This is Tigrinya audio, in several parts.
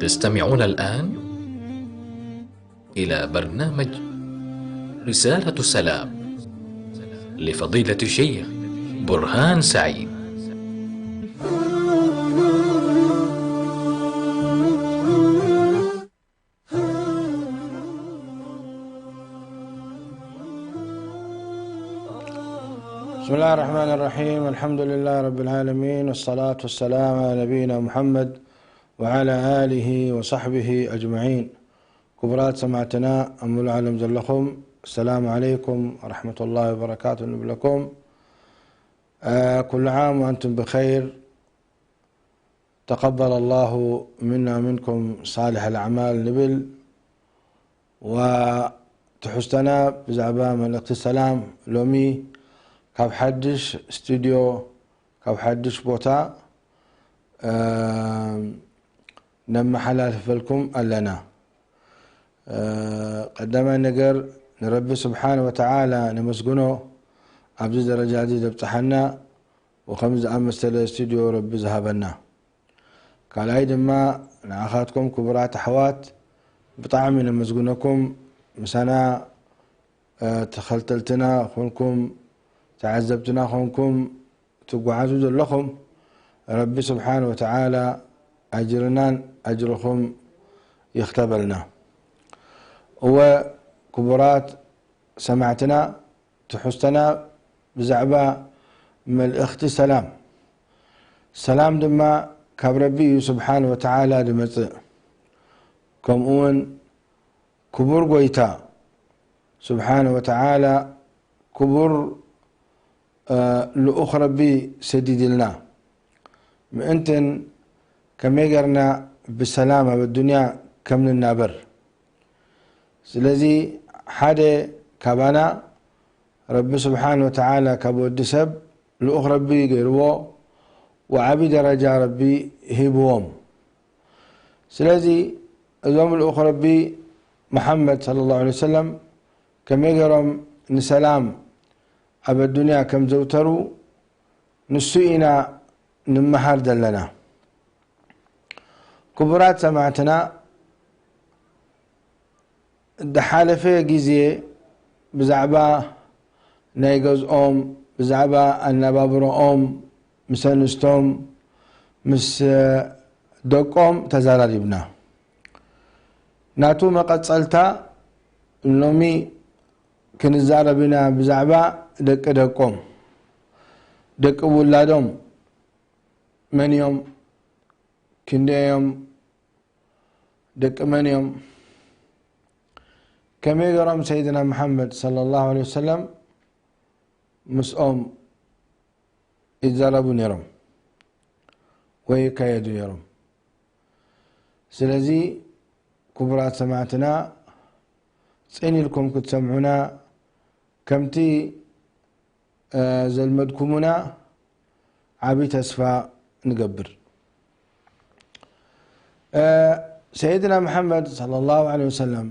تستمعون الآن إلى برنامج رسالة السلام لفضيلة الشيخ برهان سعيد. بسم الله الرحمن الرحيم. الحمد لله رب العالمين، والصلاة والسلام على نبينا محمد وعلى آله وصحبه أجمعين. ክቡራት ሰማዕትና ኣብ ሙሉእ ዓለም ዘለኹም፣ السلام عليكم ورحمة الله وبركاته ንብለኩም። ኩሉ ዓም ወኣንቱም ብኸይር። تقبل الله منا ومنكم صالح الأعمال ንብል። ወትሕዝቶና ብዛዕባ መልእኽቲ ሰላም ሎሚ ካብ ሓድሽ ስቱድዮ፣ ካብ ሓድሽ ቦታ ነመሓላልፈልኩም ኣለና። ቀዳማይ ነገር ንረቢ ስብሓነ ወተዓላ ነመስግኖ፣ ኣብዚ ደረጃ እዚ ዘብጽሓና ወከምዚ ዝኣመሰለ ስቱድዮ ረቢ ዝሃበና። ካልኣይ ድማ ንዓኻትኩም ክቡራት ኣሕዋት ብጣዕሚ ነመስግነኩም፣ ምሳና ተኸልተልትና ኾንኩም ተዓዘብትና ኾንኩም ትጓዓዙ ዘለኹም፣ ረቢ ስብሓነ ወተዓላ ኣጅርናን ኣጅርኹም ይኽተበልና። እወ ክቡራት ሰማዕትና፣ ትሕዝቶና ብዛዕባ መልእኽቲ ሰላም። ሰላም ድማ ካብ ረቢ እዩ ስብሓነ ወተዓላ ዝመጽእ። ከምኡ እውን ክቡር ጎይታ ስብሓነ ወተዓላ ክቡር ልኡኽ ረቢ ሰዲድልና፣ ምእንትን ከመይ ገርና ብሰላም ኣብ ኣዱንያ ከም ንናበር። ስለዚ ሓደ ካባና ረቢ ስብሓን ወተዓላ ካብ ወዲ ሰብ ልኡኽ ረቢ ገይርዎ፣ ወዓቢ ደረጃ ረቢ ሂብዎም። ስለዚ እዞም ልኡኽ ረቢ መሓመድ ሰለላሁ ዐለይሂ ወሰለም ከመይ ገይሮም ንሰላም ኣብ ኣዱንያ ከም ዘውተሩ ንሱ ኢና ንምሃር ዘለና። ክቡራት ሰማዕትና፣ ዝሓለፈ ግዜ ብዛዕባ ናይ ገዝኦም፣ ብዛዕባ ኣነባብሮኦም፣ ምስ ኣንስቶም፣ ምስ ደቆም ተዘራሪብና። ናቱ መቐጸልታ ሎሚ ክንዛረብ ኢና ብዛዕባ ደቂ ደቆም። ደቂ ውላዶም መን እዮም? ክንደይ እዮም? ደቂ መን እዮም? ከመይ ገይሮም ሰይድና መሓመድ ሰለላሁ ዐለይሂ ወሰለም ምስኦም ይዛረቡ ነይሮም ወይ ይካየዱ ነይሮም? ስለዚ ክቡራት ሰማዕትና፣ ጽን ኢልኩም ክትሰምዑና፣ ከምቲ ዘልመድኩሙና ዓቢ ተስፋ ንገብር። ሰይድና መሓመድ ሰለላሁ ዐለይሂ ወሰለም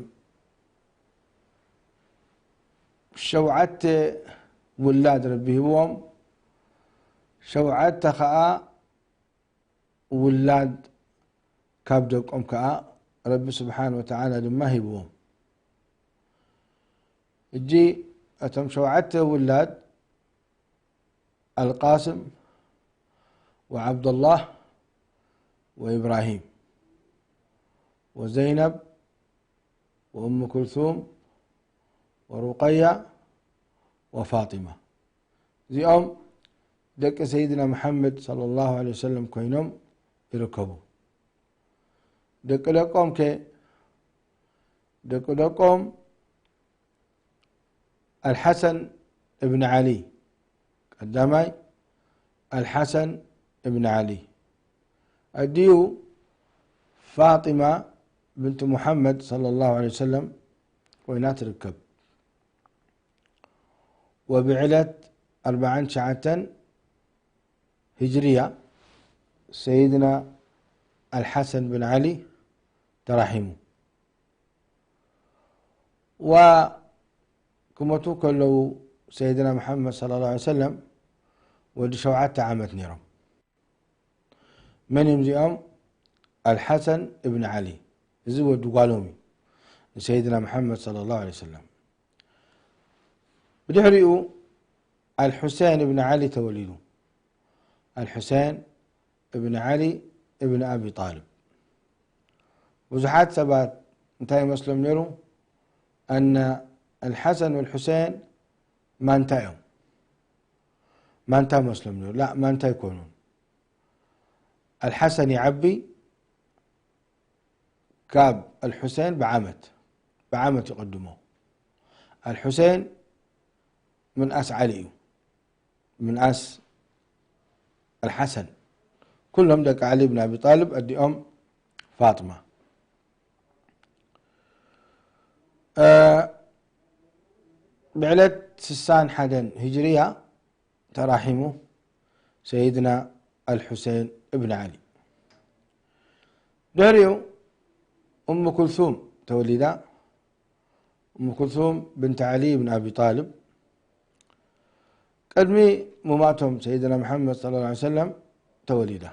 ሸውዓተ ውላድ ረቢ ሂብዎም፣ ሸውዓተ ኸኣ ውላድ ካብ ደቆም ከኣ ረቢ ስብሓን ወተዓላ ድማ ሂብዎም። እጂ እቶም ሸውዓተ ውላድ ኣልቃስም ወዓብደላህ ወኢብራሂም ወዘይነብ ወእሙ ኩልሱም ወሩቀያ ወፋጢማ፣ እዚኦም ደቂ ሰይድና መሓመድ ሰለላሁ ዐለይሂ ወሰለም ኮይኖም ይርከቡ። ደቂ ደቆም ከ? ደቂ ደቆም ኣልሓሰን እብን ዓሊ ቀዳማይ፣ ኣልሓሰን እብን ዓሊ፣ ኣዲኡ ፋጢማ ብንት ሙሓመድ ሰለላሁ ዐለይሂ ወሰለም ኮይና ትርከብ። ወብዕለት ኣርብዓን ትሽዓተን ሂጅርያ ሰይድና ኣልሓሰን ብን ዓሊ ተራሒሙ። ዋ ክመቱ ከለዉ ሰይድና መሓመድ ሰለላሁ ዐለይሂ ወሰለም ወዲ ሸውዓተ ዓመት ነይሮም። መን እዮም እዚኦም? ኣልሓሰን እብን ዓሊ፣ እዚ ወዲ ጓሎም እዩ ንሰይድና መሓመድ ሰለላሁ ዐለይሂ ወሰለም። ብድሕሪኡ ኣልሑሴን እብን ዓሊ ተወሊዱ። ኣልሑሴን እብን ዓሊ እብን ኣቢ ጣልብ። ብዙሓት ሰባት እንታይ ይመስሎም ነይሩ? ኣነ ኣልሓሰን ወልሑሴን ማንታ እዮም። ማንታ መስሎም ነይሩ። ላ፣ ማንታ ኣይኮኑን። ኣልሓሰን ይዓቢ ካብ ኣልሑሴን ብዓመት፣ ብዓመት ይቐድሞ። ኣልሑሴን ምንኣስ ዓሊ እዩ። ምንኣስ ኣልሓሰን። ኩሎም ደቂ ዓሊ ብን ኣቢ ጣልብ፣ ኣዲኦም ፋጥማ። እ፣ ብዕለት ስሳን ሓደን ሂጅርያ ተራሒሙ ሰይድና ኣልሑሴን እብን ዓሊ። ድሕሪኡ እሙ ኩልሱም ተወሊዳ። እሙ ኩልሱም ብንት ዓሊ ብን ኣቢ ጣልብ ቅድሚ ሙማቶም ሰይድና መሓመድ ሰለላሁ ዐለይሂ ወሰለም ተወሊዳ።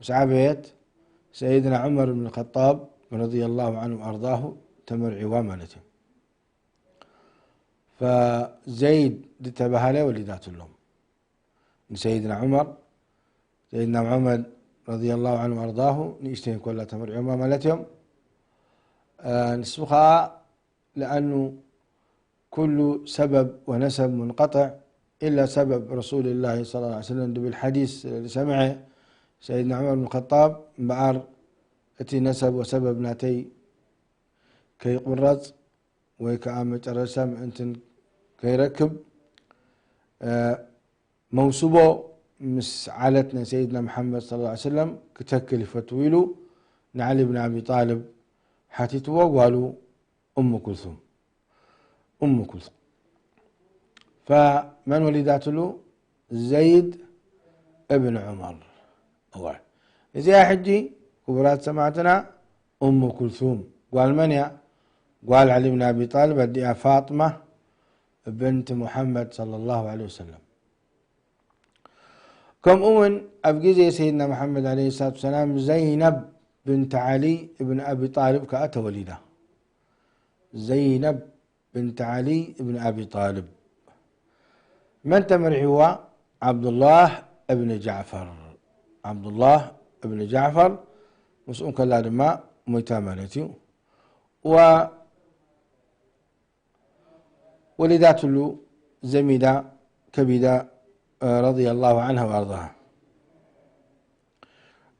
ምስ ዓበየት ሰይድና ዑመር ብን ኸጣብ ረዲየላሁ ዐንሁ ወኣርዳሁ ተመርዒዋ ማለት እዩ። ፈዘይድ ዝተባሃለ ወሊዳትሎም ንሰይድና ዑመር። ሰይድና መሐመድ ረዲየላሁ ዐንሁ ወኣርዳሁ ንእሽተይ እንኮላ ተመርዒዮማ ማለት እዮም። እ፣ ንሱ ኸዓ ለኣኑ ኩሉ ሰበብ ወነሰብ ሙንቀጥዕ ኢላ ሰበብ ረሱልላሂ ሰለላሁ ዐለይሂ ወሰለም ድብል ሓዲስ ስለ ዝሰምዐ ሰይድና ዑመር ብን ኸጣብ እምበኣር እቲ ነሰብ ወሰበብ ናተይ ከይቁረጽ ወይ ከዓ መጨረሻ ምእንትን ከይረክብ፣ እ፣ መውስቦ ምስ ዓለት ናይ ሰይድና መሓመድ ሰለላሁ ዐለይሂ ወሰለም ክተክል ይፈቱ ኢሉ ንዓሊ ብን ኣቢ ጣልብ ሓቲትዎ ጓሉ እሙ ኩልሱም። እሙ ኩልሱም። ፈመን ወሊዳትሉ? ዘይድ እብን ዑመር። እወ። እዚኣ ሕጂ ክቡራት ሰማዕትና እሙ ኩልሱም ጓል መን እያ? ጓል ዓሊ ብን ኣቢ ጣልብ ኣዲኣ ፋጥማ ብንት ሙሐመድ ሰለላሁ ዐለይሂ ወሰለም። ከምኡ እውን ኣብ ግዜ ሰይድና መሓመድ ዐለይሂ ሰላቱ ወሰላም ዘይነብ ብንት ዓሊ እብን ኣቢ ጣልብ ከኣ ተወሊዳ። ዘይነብ ብንት ዓሊ እብን ኣቢ ጣልብ። መን ተመርዒዋ? ዓብዱላህ እብን ጃዕፈር። ዓብዱላህ እብን ጃዕፈር ምስኡ እንከላ ድማ ሞይታ ማለት እዩ። ወ-፣ ወሊዳትሉ ዘሚዳ ከቢዳ፣ እ፣ ረዲየላሁ ዐንሃ ወኣርዳሃ።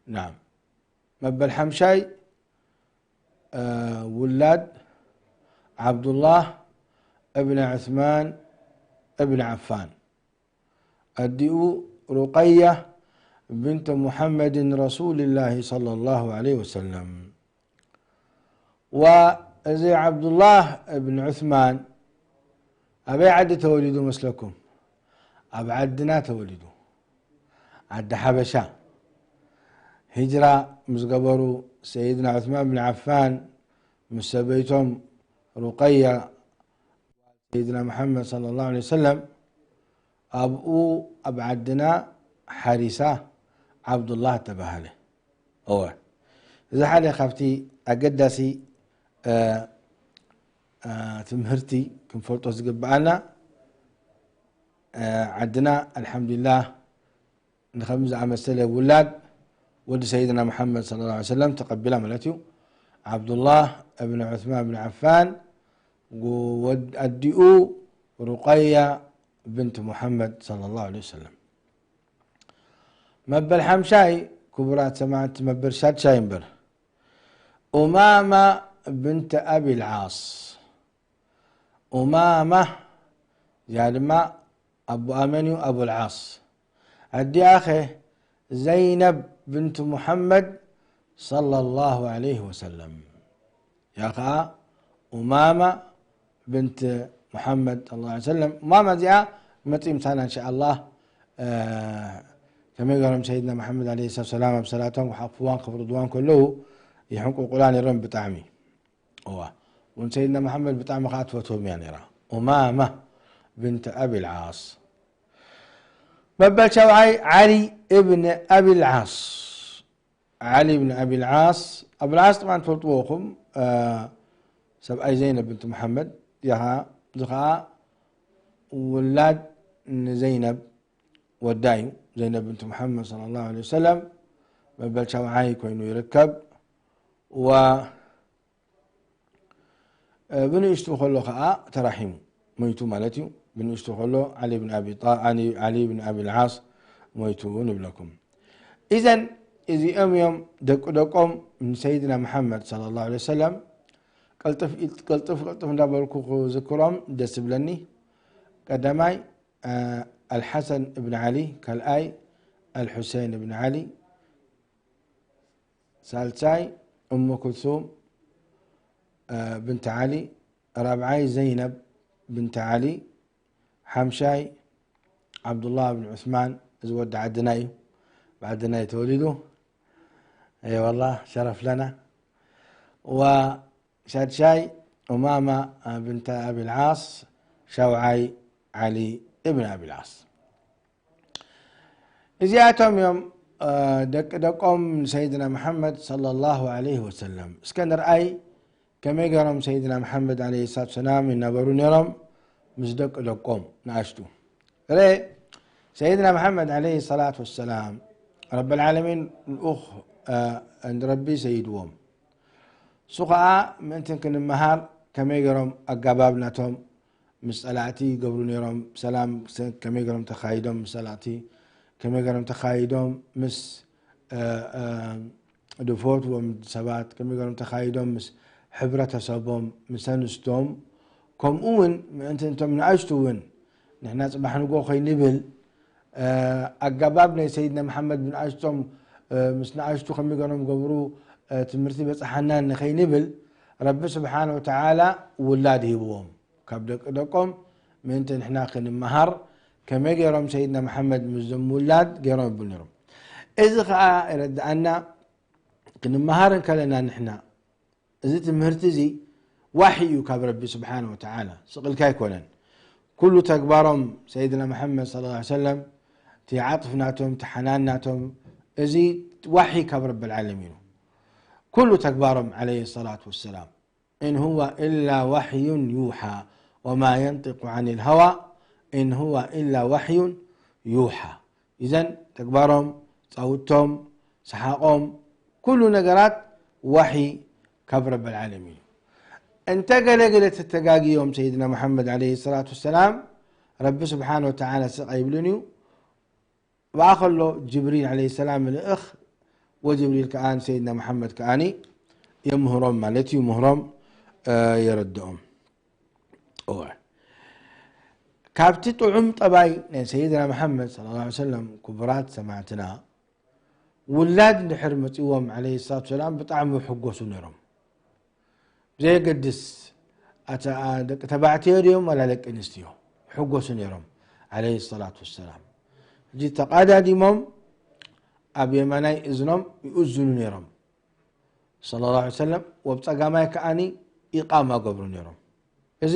ናም። መበል ሓምሻይ፣ እ፣ ውላድ ዓብዱላህ እብን ዑስማን እብን ዓፋን። ኣዲኡ ሩቀያ ብንት ሙሐመድን ረሱልላሂ ሰለላሁ ዐለይሂ ወሰለም። ወእዚ ዓብዱላህ እብን ዑስማን ኣበይ ዓዲ ተወሊዱ መስለኩም? ኣብ ዓድና ተወሊዱ። ዓዲ ሓበሻ። ሂጅራ ምስ ገበሩ ሰይድና ዑስማን ብን ዓፋን ምስ ሰበይቶም ሩቀያ ሰይድና መሓመድ ሰለላሁ ዐለይሂ ወሰለም ኣብኡ ኣብ ዓድና ሓሪሳ ዓብዱላህ ተባሃለ። እወ፣ እዚ ሓደ ካብቲ ኣገዳሲ፣ እ፣ እ፣ ትምህርቲ ክንፈልጦ ዝግብኣና፣ እ፣ ዓድና ኣልሓምዱሊላህ ንኸምዚ ዝኣመሰለ ውላድ ወዲ ሰይድና መሓመድ ሰለላሁ ዐለይሂ ወሰለም ተቐቢላ ማለት እዩ። ዓብዱላህ እብን ዑስማን ብን ዓፋን፣ ወድ-፣ ኣዲኡ ሩቀያ ብንት ሙሐመድ ሰለላሁ ዐለይሂ ወሰለም። መበል ሓምሻይ፣ ክቡራት ሰማዕቲ፣ መበል ሻድሻይ እምበር፣ ኡማማ ብንት ኣቢል ዓስ። ኡማማ፣ እዚኣ ድማ ኣቦኣ መን እዩ? ኣቡል ዓስ። ኣዲኣኸ ዘይነብ ብንት ሙሐመድ ሰለላሁ ዐለይሂ ወሰለም። እዚኣ ኸዓ ኡማማ ብንት ሙሐመድ ሰለላሁ ዐለይሂ ወሰለም። ኡማማ እዚኣ መፂእ ምሳና እንሻኣላህ፣ እ፣ ከመይ ገይሮም ሰይድና መሐመድ ዐለይሂ ሰላቱ ወሰላም ኣብ ሰላቶም ክሓቕፍዋን ከፍርድዋን ከለዉ ይሕንቁቁላ ነይሮም ብጣዕሚ። እዋ። እውን ሰይድና መሓመድ ብጣዕሚ ከዓ ትፈትዎም እያ ነይራ። ኡማማ ብንት ኣቢል ዓስ። መበል ሸብዓይ ዓሊ እብን ኣቢል ዓስ። ዓሊ ብን ኣቢልዓስ። ኣቡልዓስ ጥማን ትፈልጥዎ ኹም፣ ሰብኣይ ዘይነብ ብንት መሓመድ። እዚ ኸዓ ውላድ ንዘይነብ ወዳ እዩ። ዘይነብ ብንት መሓመድ صلى الله عليه وسلم መበል ሻውዓይ ኮይኑ ይርከብ። ብንእሽቱ ከሎ ኸዓ ተራሒሙ ሞይቱ ማለት እዩ። ብንእሽቱ ከሎ ዓሊ ብን ኣቢ ጣ-፣ ዓሊ፣ ዓሊ ብን ኣቢ ልዓስ ሞይቱ ንብለኩም። ኢዘን እዚኦም እዮም ደቂ ደቆም ንሰይድና መሓመድ صلى الله عليه وسلم። ቀልጥፍ፣ ቀልጥፍ፣ ቀልጥፍ እንዳበልኩ ክዝክሮም ደስ ዝብለኒ። ቀዳማይ፣ አ፣ ኣልሓሰን እብን ዓሊ፣ ካልኣይ ኣልሑሴን እብን ዓሊ፣ ሳልሳይ እሙ ኩልሱም፣ አ፣ ብንት ዓሊ፣ ራብዓይ ዘይነብ ብንት ዓሊ፣ ሓምሻይ ዓብዱላህ ብን ዑስማን፣ እዚ ወዲ ዓድና እዩ፣ ብዓድና እዩ ተወሊዱ። እየ ወላ ሸረፍ ለና። ወ-፣ ሻድሻይ ኡማማ ብንተ ኣቢልዓስ፣ ሻውዓይ ዓሊ እብን ኣቢልዓስ። እዚኣቶም እዮም፣ እ፣ ደቂ ደቆም ንሰይድና መሓመድ صلى الله عليه وسلم። እስከ ንርኣይ ከመይ ገይሮም ሰይድና መሓመድ عليه الصلاة والسلام ይነበሩ ነይሮም ምስ ደቂ ደቆም ንኣሽቱ። ረ-፣ ሰይድና መሓመድ عليه الصلاة والسلام ረብል ዓለሚን ልኡኽ፣ እ፣ ረቢ ሰይድዎም። እሱ ኸዓ ምእንትን ክንመሃር ከመይ ገይሮም ኣጋባብ ናቶም ምስ ጸላእቲ ይገብሩ ነይሮም፣ ሰላም ከመይ ገይሮም ተኻይዶም፣ ምስ ጸላእቲ ከመይ ገይሮም ተኻይዶም፣ ምስ፣ እ፣ እ፣ ድፈትዎም ሰባት ከመይ ገይሮም ተኻይዶም፣ ምስ ሕብረተሰቦም፣ ምስ ኣንስቶም፣ ከምኡ እውን ምእንቲ እንቶም ንኣሽቱ እውን ንሕና ጽባሕ ንጎ ከይንብል፣ እ፣ ኣገባብ ናይ ሰይድና መሓመድ ብንኣሽቶም፣ እ፣ ምስ ንኣሽቱ ከመይ ገይሮም ገብሩ፣ እ፣ ትምህርቲ በጽሓና ንኸይንብል፣ ረቢ ስብሓነ ወተዓላ ውላድ ሂብዎም። ካብ ደቂ ደቆም ምእንቲ ንሕና ክንመሃር፣ ከመይ ገይሮም ሰይድና መሓመድ ምስዞም ውላድ ገይሮም ይብሉ ነይሮም። እዚ ኸዓ የረድኣና፣ ክንመሃር እንከለና ንሕና፣ እዚ ትምህርቲ እዚ ዋሒ እዩ ካብ ረቢ ስብሓነ ወተዓላ፣ ስቕ ኢልካ ኣይኮነን። ኩሉ ተግባሮም ሰይድና መሓመድ صلى الله عليه وسلم፣ እቲ ዓጥፍ ናቶም፣ እቲ ሓናን ናቶም፣ እዚ ዋሒ ካብ ረብል ዓለሚን እዩ። ኩሉ ተግባሮም عليه الصلاة والسلام، إن هو إلا وحي يوحى وما ينطق عن الهوى إن هو إلا وحي يوحى። ኢዘን ተግባሮም፣ ጻውቶም፣ ሰሓቖም፣ ኩሉ ነገራት ዋሒ ካብ ረብል ዓለሚን እዩ። እንተ ገለ ገለ ተተጋግዮም ሰይድና መሓመድ عليه الصلاة والسلام፣ ረቢ ስብሓነ ወተዓላ ስቕ ኣይብልን እዩ። ብኣ ከሎ ጅብሪል عليه السلام ልእኽ፣ ወጅብሪል ከኣ ንሰይድና መሓመድ ከኣኒ የምህሮም ማለት እዩ፣ ምህሮም፣ እ፣ የረድኦም። እወ። ካብቲ ጥዑም ጠባይ ናይ ሰይድና መሓመድ صلى الله عليه وسلم፣ ክቡራት ሰማዕትና፣ ውላድ እንድሕር መጺዎም عليه الصلاة والسلام ብጣዕሚ ይሕጎሱ ነይሮም። ብዘየገድስ ኣታ፣ ኣ፣ ደቂ ተባዕትዮ ድዮም ዋላ ደቂ ኣንስትዮ፣ ይሕጎሱ ነይሮም عليه الصلاة والسلام። ሕጂ ተቓዳዲሞም ኣብ የማናይ እዝኖም ይእዝኑ ነይሮም صلى الله عليه وسلم፣ ወብ ጸጋማይ ከኣኒ ኢቓማ ገብሩ ነይሮም። እዚ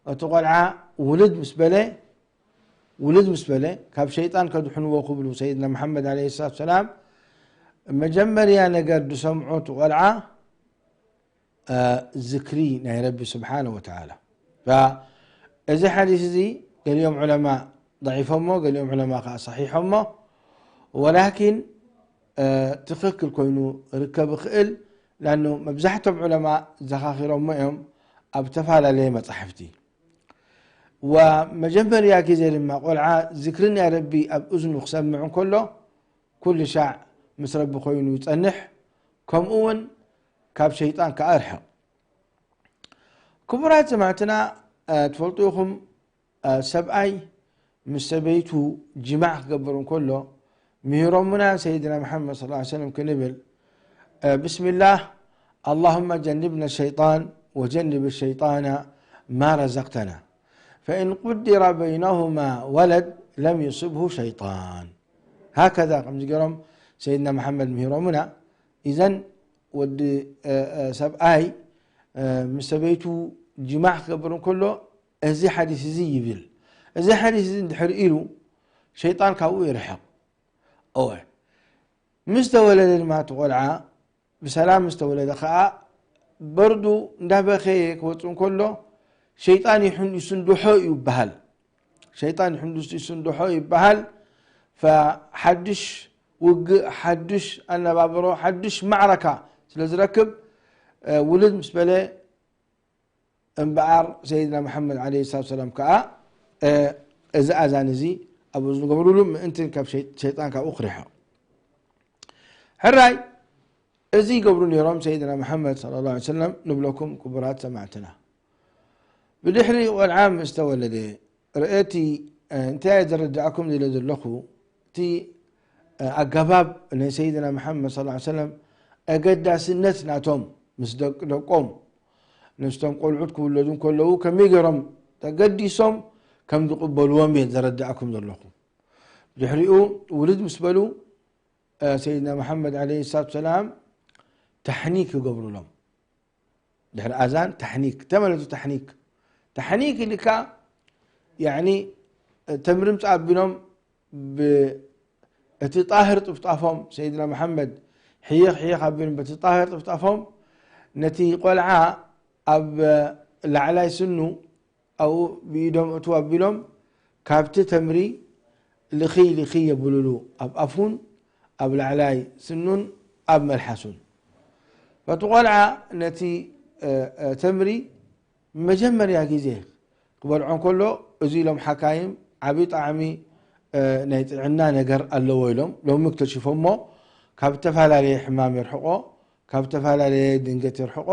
እቲ ቆልዓ ውልድ ምስ በለ፣ ውልድ ምስ በለ፣ ካብ ሸይጣን ከድሕንዎ ክብሉ ሰይድና መሓመድ عليه الصلاة والسلام መጀመርያ ነገር ዝሰምዖ እቲ ቆልዓ፣ እ፣ ዝክሪ ናይ ረቢ ስብሓነ ወተዓላ። ፋ-፣ እዚ ሓዲስ እዚ ገሊኦም ዑለማ ضعيفሞ፣ ገሊኦም ዑለማ ከኣ صحيحሞ፣ ወላኪን፣ እ፣ ትኽክል ኮይኑ ርከብ ይኽእል፣ لأنه መብዛሕቶም ዑለማ ዘኻኺሮሞ እዮም ኣብ ተፈላለየ መጻሕፍቲ። ወመጀመርያ ግዜ ድማ ቆልዓ ዝክሪ ናይ ረቢ ኣብ እዝኑ ክሰምዕ እንከሎ፣ ኩሉ ሻዕ ምስ ረቢ ኮይኑ ይጸንሕ፣ ከምኡ እውን ካብ ሸይጣን ከኣ ይርሕቕ። ክቡራት ሰማዕትና፣ እ፣ ትፈልጡ ኢኹም፣ እ፣ ሰብኣይ ምስ ሰበይቱ ጅማዕ ክገብር እንከሎ፣ ምሂሮምና ሰይድና መሓመድ صلى الله عليه وسلم ክንብል፣ እ፣ ብስሚላህ፣ اللهم جنبنا الشيطان وجنب الشيطان ما رزقتنا، فإن قدر بينهما ولد لم يصبه شيطان። ሃከዛ ከምዚ ገይሮም ሰይድና መሓመድ ምሂሮምና። ኢዘን ወዲ፣ እ፣ እ፣ ሰብኣይ፣ እ፣ ምስ ሰበይቱ ጅማዕ ክገብር እንከሎ፣ እዚ ሓዲስ እዚ ይብል። እዚ ሓዲስ እዚ እንድሕር ኢሉ፣ ሸይጣን ካብኡ ይርሕቕ። እወ። ምስ ተወለደ ድማ እቲ ቆልዓ ብሰላም ምስ ተወለደ ከዓ በርዱ እንዳበኸየ ክወፅእ እንከሎ ሸይጣን ይሕን-፣ ይስንድሖ እዩ ይበሃል። ሸይጣን ይሕንዱስ-፣ ይስንድሖ ይበሃል። ፈሓድሽ ውግእ፣ ሓድሽ ኣነባብሮ፣ ሓድሽ ማዕረካ ስለ ዝረክብ፣ እ፣ ውልድ ምስ በለ እምበኣር ሰይድና መሓመድ ዓለይሂ ሰላቱ ሰላም ከኣ፣ እ፣ እዚ ኣዛን እዚ ኣብኡ ዝገብሩሉ ምእንትን ካብ ሸይ-፣ ሸይጣን ካብኡ ክሪሖ። ሕራይ፣ እዚ ይገብሩ ነይሮም ሰይድና መሓመድ ሰለላሁ ዐለይሂ ወሰለም ንብለኩም ክቡራት ሰማዕትና። ብድሕሪ ቆልዓ ምስ ተወለደ ርእየቲ፣ እ፣ እንታይ እየ ዘረድኣኩም ዝለ ዘለኹ፣ እቲ፣ እ፣ ኣገባብ ናይ ሰይድና መሓመድ ሰለላሁ ዐለይሂ ወሰለም ኣገዳስነት ናቶም ምስ ደቅ-፣ ደቆም፣ ንስቶም ቆልዑት ክውለዱ እንከለዉ ከመይ ገይሮም ተገዲሶም ከም ዝቕበልዎም እየ ዘረድኣኩም ዘለኹ። ድሕሪኡ ውልድ ምስ በሉ፣ እ፣ ሰይድና መሓመድ ዓለይሂ ሰላቱ ሰላም ታሕኒክ ይገብሩሎም። ድሕሪ ኣዛን ታሕኒክ፣ እንታይ ማለት እዩ ታሕኒክ? ታሕኒክ ኢልካ፣ ያዕኒ፣ ተምሪ ምጽእ ኣቢሎም ብ-፣ እቲ ጣህር ጥፍጣፎም፣ ሰይድና መሓመድ ሕይኽ ሕይኽ ኣቢሎም በቲ ጣህር ጥፍጣፎም ነቲ ቆልዓ ኣብ ላዕላይ ስኑ ኣብኡ ብኢዶም እትው ኣቢሎም ካብቲ ተምሪ ልኽይ ልኽይ የብሉሉ፣ ኣብ ኣፉን ኣብ ላዕላይ ስኑን ኣብ መልሓሱን። በቲ ቆልዓ ነቲ፣ እ፣ እ፣ ተምሪ መጀመርያ ግዜ ክበልዖ እንከሎ፣ እዚ ኢሎም ሓካይም ዓቢ ጣዕሚ፣ እ፣ ናይ ጥዕና ነገር ኣለዎ ኢሎም ሎሚ እክተሽፎሞ፣ ካብ ዝተፈላለየ ሕማም የርሕቆ፣ ካብ ዝተፈላለየ ድንገት የርሕቆ።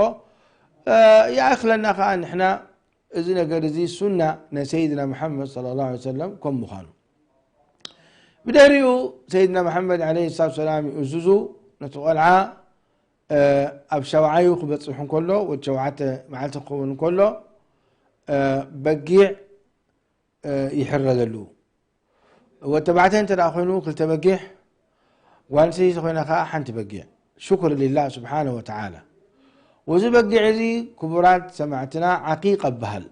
እ፣ ይኣኽለና ከኣ ንሕና እዚ ነገር እዚ ሱና ናይ ሰይድና መሓመድ ሰለላሁ ዐለይሂ ወሰለም ከም ምዃኑ። ብድሕሪኡ ሰይድና መሓመድ ዓለይሂ ሰላቱ ሰላም ይእዝዙ፣ ነቲ ቆልዓ፣ እ፣ ኣብ ሻውዓዩ ክበጽሕ እንከሎ፣ ወዲ ሸውዓተ መዓልቲ ክኸውን እንከሎ፣ እ፣ በጊዕ፣ እ፣ ይሕረደሉ። ወዲ ተባዕታይ እንተ ደኣ ኮይኑ ክልተ በጊዕ፣ ጓል ኣንስተይቲ ኮይና ከኣ ሓንቲ በጊዕ። ሽኩር ሊላህ ስብሓነሁ ወተዓላ። ወዚ በጊዕ እዚ ክቡራት ሰማዕትና ዓቂቃ ይበሃል።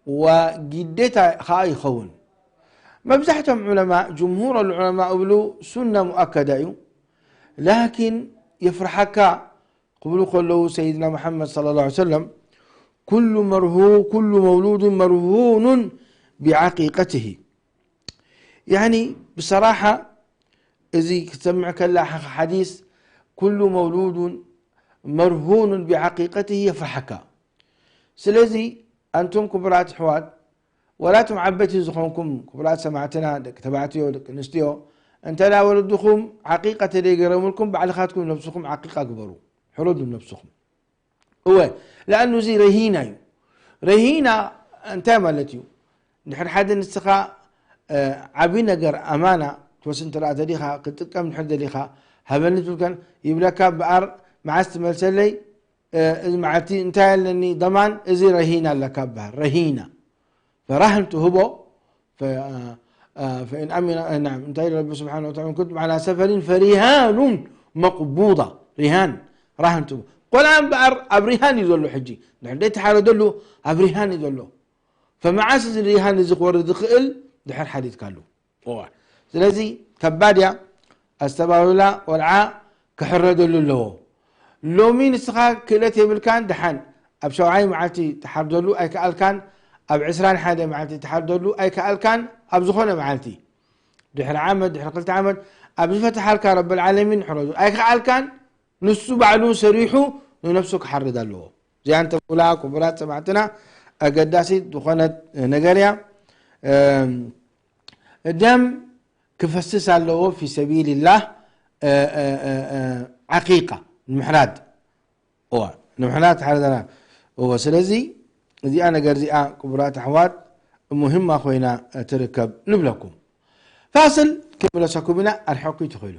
ወግዴታ ከኣ ይኸውን። መብዛሕትኦም ዑለማ፣ ጅምሁር ዑለማ እብሉ ሱና ሙኣከዳ እዩ። ላኪን የፍርሓካ ክብሉ ከለዉ ሰይድና መሓመድ ሰለላሁ ዐለይሂ ወሰለም፣ ኩሉ መርሁ-፣ ኩሉ መውሉድ መርሁኑን ቢዓቂቀትሂ። ያኒ ብሰራሓ እዚ ክትሰምዕ ከላ ሓ-፣ ሓዲስ ኩሉ መውሉዱን መርሁኑን ቢዓቂቀትሂ የፍርሓካ። ስለዚ ኣንቱም ክቡራት ኣሕዋት፣ ወላ እቶም ዓበይቲ ዝኾንኩም ክቡራት ሰማዕትና፣ ደቂ ተባዕትዮ፣ ደቂ ኣንስትዮ፣ እንተ ደኣ ወለድኹም ዓቂቃ ተደይገረሙልኩም፣ ባዕልኻትኩም ነብስኹም ዓቂቃ ግበሩ። ሕረዱ ነብስኹም። እወ፣ ለኣኑ እዚ ረሂና እዩ። ረሂና እንታይ ማለት እዩ? እንድሕር ሓደ ንስኻ፣ እ፣ ዓቢ ነገር ኣማና ትወስድ እንተ ደኣ ተሊኻ፣ ክትጥቀም እንድሕር ደሊኻ፣ ሃበኒ ትብል ከን ይብለካ እምበኣር፣ መዓስ ትመልሰለይ? እ፣ እዚ መዓልቲ እንታይ ኣለኒ ضمان፣ እዚ ረሂና ኣለካ እምበኣር፣ ረሂና። ፈራህን ትህቦ፣ ፈ-፣ እ፣ ፈኢን ኣሚነ፣ እ፣ ናም፣ እንታይ ኢሉ ረቢ ስብሓነ ወተዓላ፣ "ኩንቱም ዓላ ሰፈሪን ፈሪሃኑን መቅቡዳ"፣ ሪሃን፣ ራህን ትህቦ። ቆልዓ እምበኣር ኣብ ሪሃን እዩ ዘሎ ሕጂ። እንድሕር ዘይተሓረደሉ ኣብ ሪሃን እዩ ዘሎ። ፈመዓስ እዚ ሪሃን እዚ ክወርድ ዝኽእል? ድሕር ሓዲድካሉ። እዋ። ስለዚ ከባድ እያ። ኣስተባብላ ቆልዓ ክሕረደሉ ኣለዎ። ሎሚ ንስኻ ክእለት የብልካን፣ ደሓን ኣብ ሸውዓይ መዓልቲ ትሓርደሉ ኣይከኣልካን፣ ኣብ ዕስራን ሓደ መዓልቲ ትሓርደሉ ኣይከኣልካን፣ ኣብ ዝኾነ መዓልቲ ድሕሪ ዓመት፣ ድሕሪ ክልተ ዓመት ኣብ ዝፈትሓልካ ረብል ዓለሚን ሕረዱ ኣይከኣልካን፣ ንሱ ባዕሉ ሰሪሑ ንነብሱ ክሓርድ ኣለዎ። እዚኣ እንተብላ ክቡራት ሰማዕትና ኣገዳሲት ዝኾነት ነገር እያ። እም፣ ደም ክፈስስ ኣለዎ ፊ ሰቢልላህ፣ እ፣ እ፣ እ፣ እ፣ ዓቂቃ ንምሕራድ። እዋ፣ ንምሕራድ ሓረደና። እወ፣ ስለዚ እዚኣ ነገር እዚኣ ክቡራት ኣሕዋት ሙሂማ ኮይና ትርከብ ንብለኩም። ፋስል ክምለሰኩም ኢና፣ ኣርሕቑ ይትኽእሉ።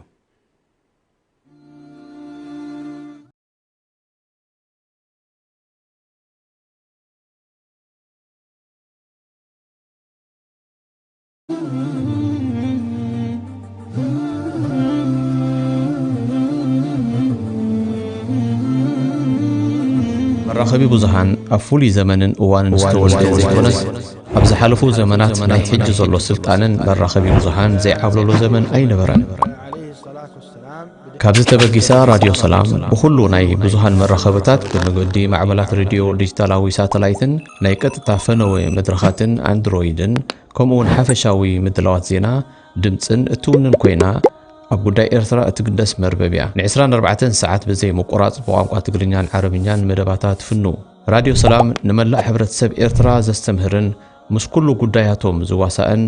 መራኸቢ ብዙሃን ኣብ ፍሉይ ዘመንን እዋንን ዝተወልደ ዘይኮነስ፣ ኣብ ዝሓለፉ ዘመናት ናይ ሕጂ ዘሎ ስልጣነን መራኸቢ ብዙሃን ዘይዓብለሎ ዘመን ኣይነበረን። ካብዚ ተበጊሳ ራድዮ ሰላም ብኹሉ ናይ ብዙሃን መራኸብታት ብመገዲ ማዕበላት ሬድዮ ዲጂታላዊ ሳተላይትን ናይ ቀጥታ ፈነወ መድረኻትን ኣንድሮይድን ከምኡውን ሓፈሻዊ ምድላዋት ዜና ድምጽን እትውንን ኮይና ኣብ ጉዳይ ኤርትራ እትግደስ መርበብ እያ። ን24 ሰዓት ብዘይ ምቁራጽ ብቋንቋ ትግርኛን ዓረብኛን መደባታ ትፍኑ። ራድዮ ሰላም ንመላእ ሕብረተሰብ ኤርትራ ዘስተምህርን ምስ ኩሉ ጉዳያቶም ዝዋሳእን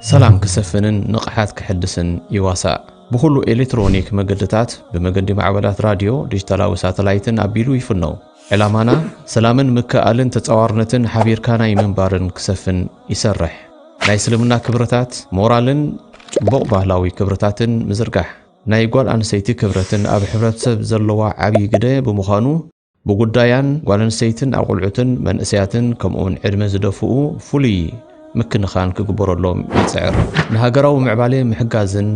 ሰላም ክሰፍንን ንቕሓት ክሕድስን ይዋሳእ። ብኹሉ ኤሌክትሮኒክ መገድታት ብመገዲ ማዕበላት ራድዮ፣ ዲጂታላዊ ሳተላይትን ኣቢሉ ይፍነው። ዕላማና ሰላምን ምክእኣልን ተጻዋርነትን ሓቢርካ ናይ ምንባርን ክሰፍን ይሰርሕ። ናይ እስልምና ክብርታት፣ ሞራልን ጽቡቕ ባህላዊ ክብርታትን ምዝርጋሕ። ናይ ጓል ኣንስተይቲ ክብረትን ኣብ ሕብረተሰብ ዘለዋ ዓብዪ ግደ ብምዃኑ ብጉዳያን ጓል ኣንስተይትን ኣቑልዑትን መንእሰያትን ከምኡውን ዕድመ ዝደፍኡ ፍሉይ ምክንኻን ክግበረሎም ይጽዕር። ንሃገራዊ ምዕባሌ ምሕጋዝን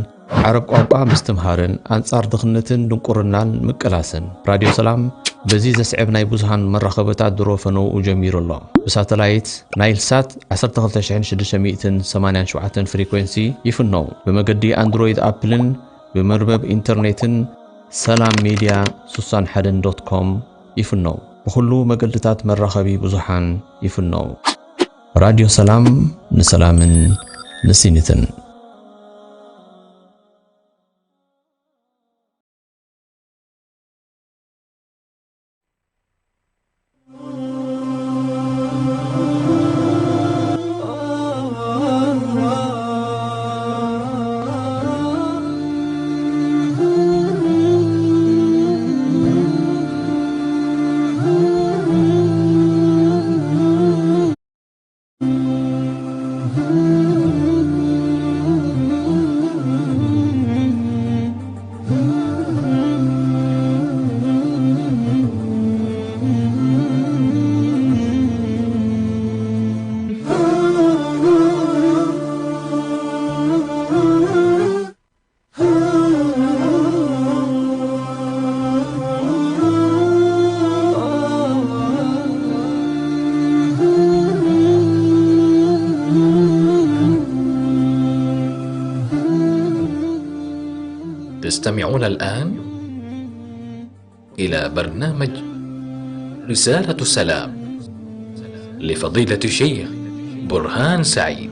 ዓረብ ቋንቋ ምስትምሃርን ኣንጻር ድኽነትን ድንቁርናን ምቅላስን። ራድዮ ሰላም በዚ ዘስዕብ ናይ ብዙሃን መራኸብታት ድሮ ፈነውኡ ጀሚሩ ኣሎ። ብሳተላይት ናይል ሳት 12687 ፍሪኮንሲ ይፍነው። ብመገዲ ኣንድሮይድ ኣፕልን ብመርበብ ኢንተርኔትን ሰላም ሜድያ 61 ዶት ኮም ይፍነው። ብኹሉ መገድታት መራኸቢ ብዙሓን ይፍነው። ራድዮ ሰላም ንሰላምን ንሲኒትን። تستمعون الآن إلى برنامج رسالة سلام لفضيلة الشيخ برهان سعيد.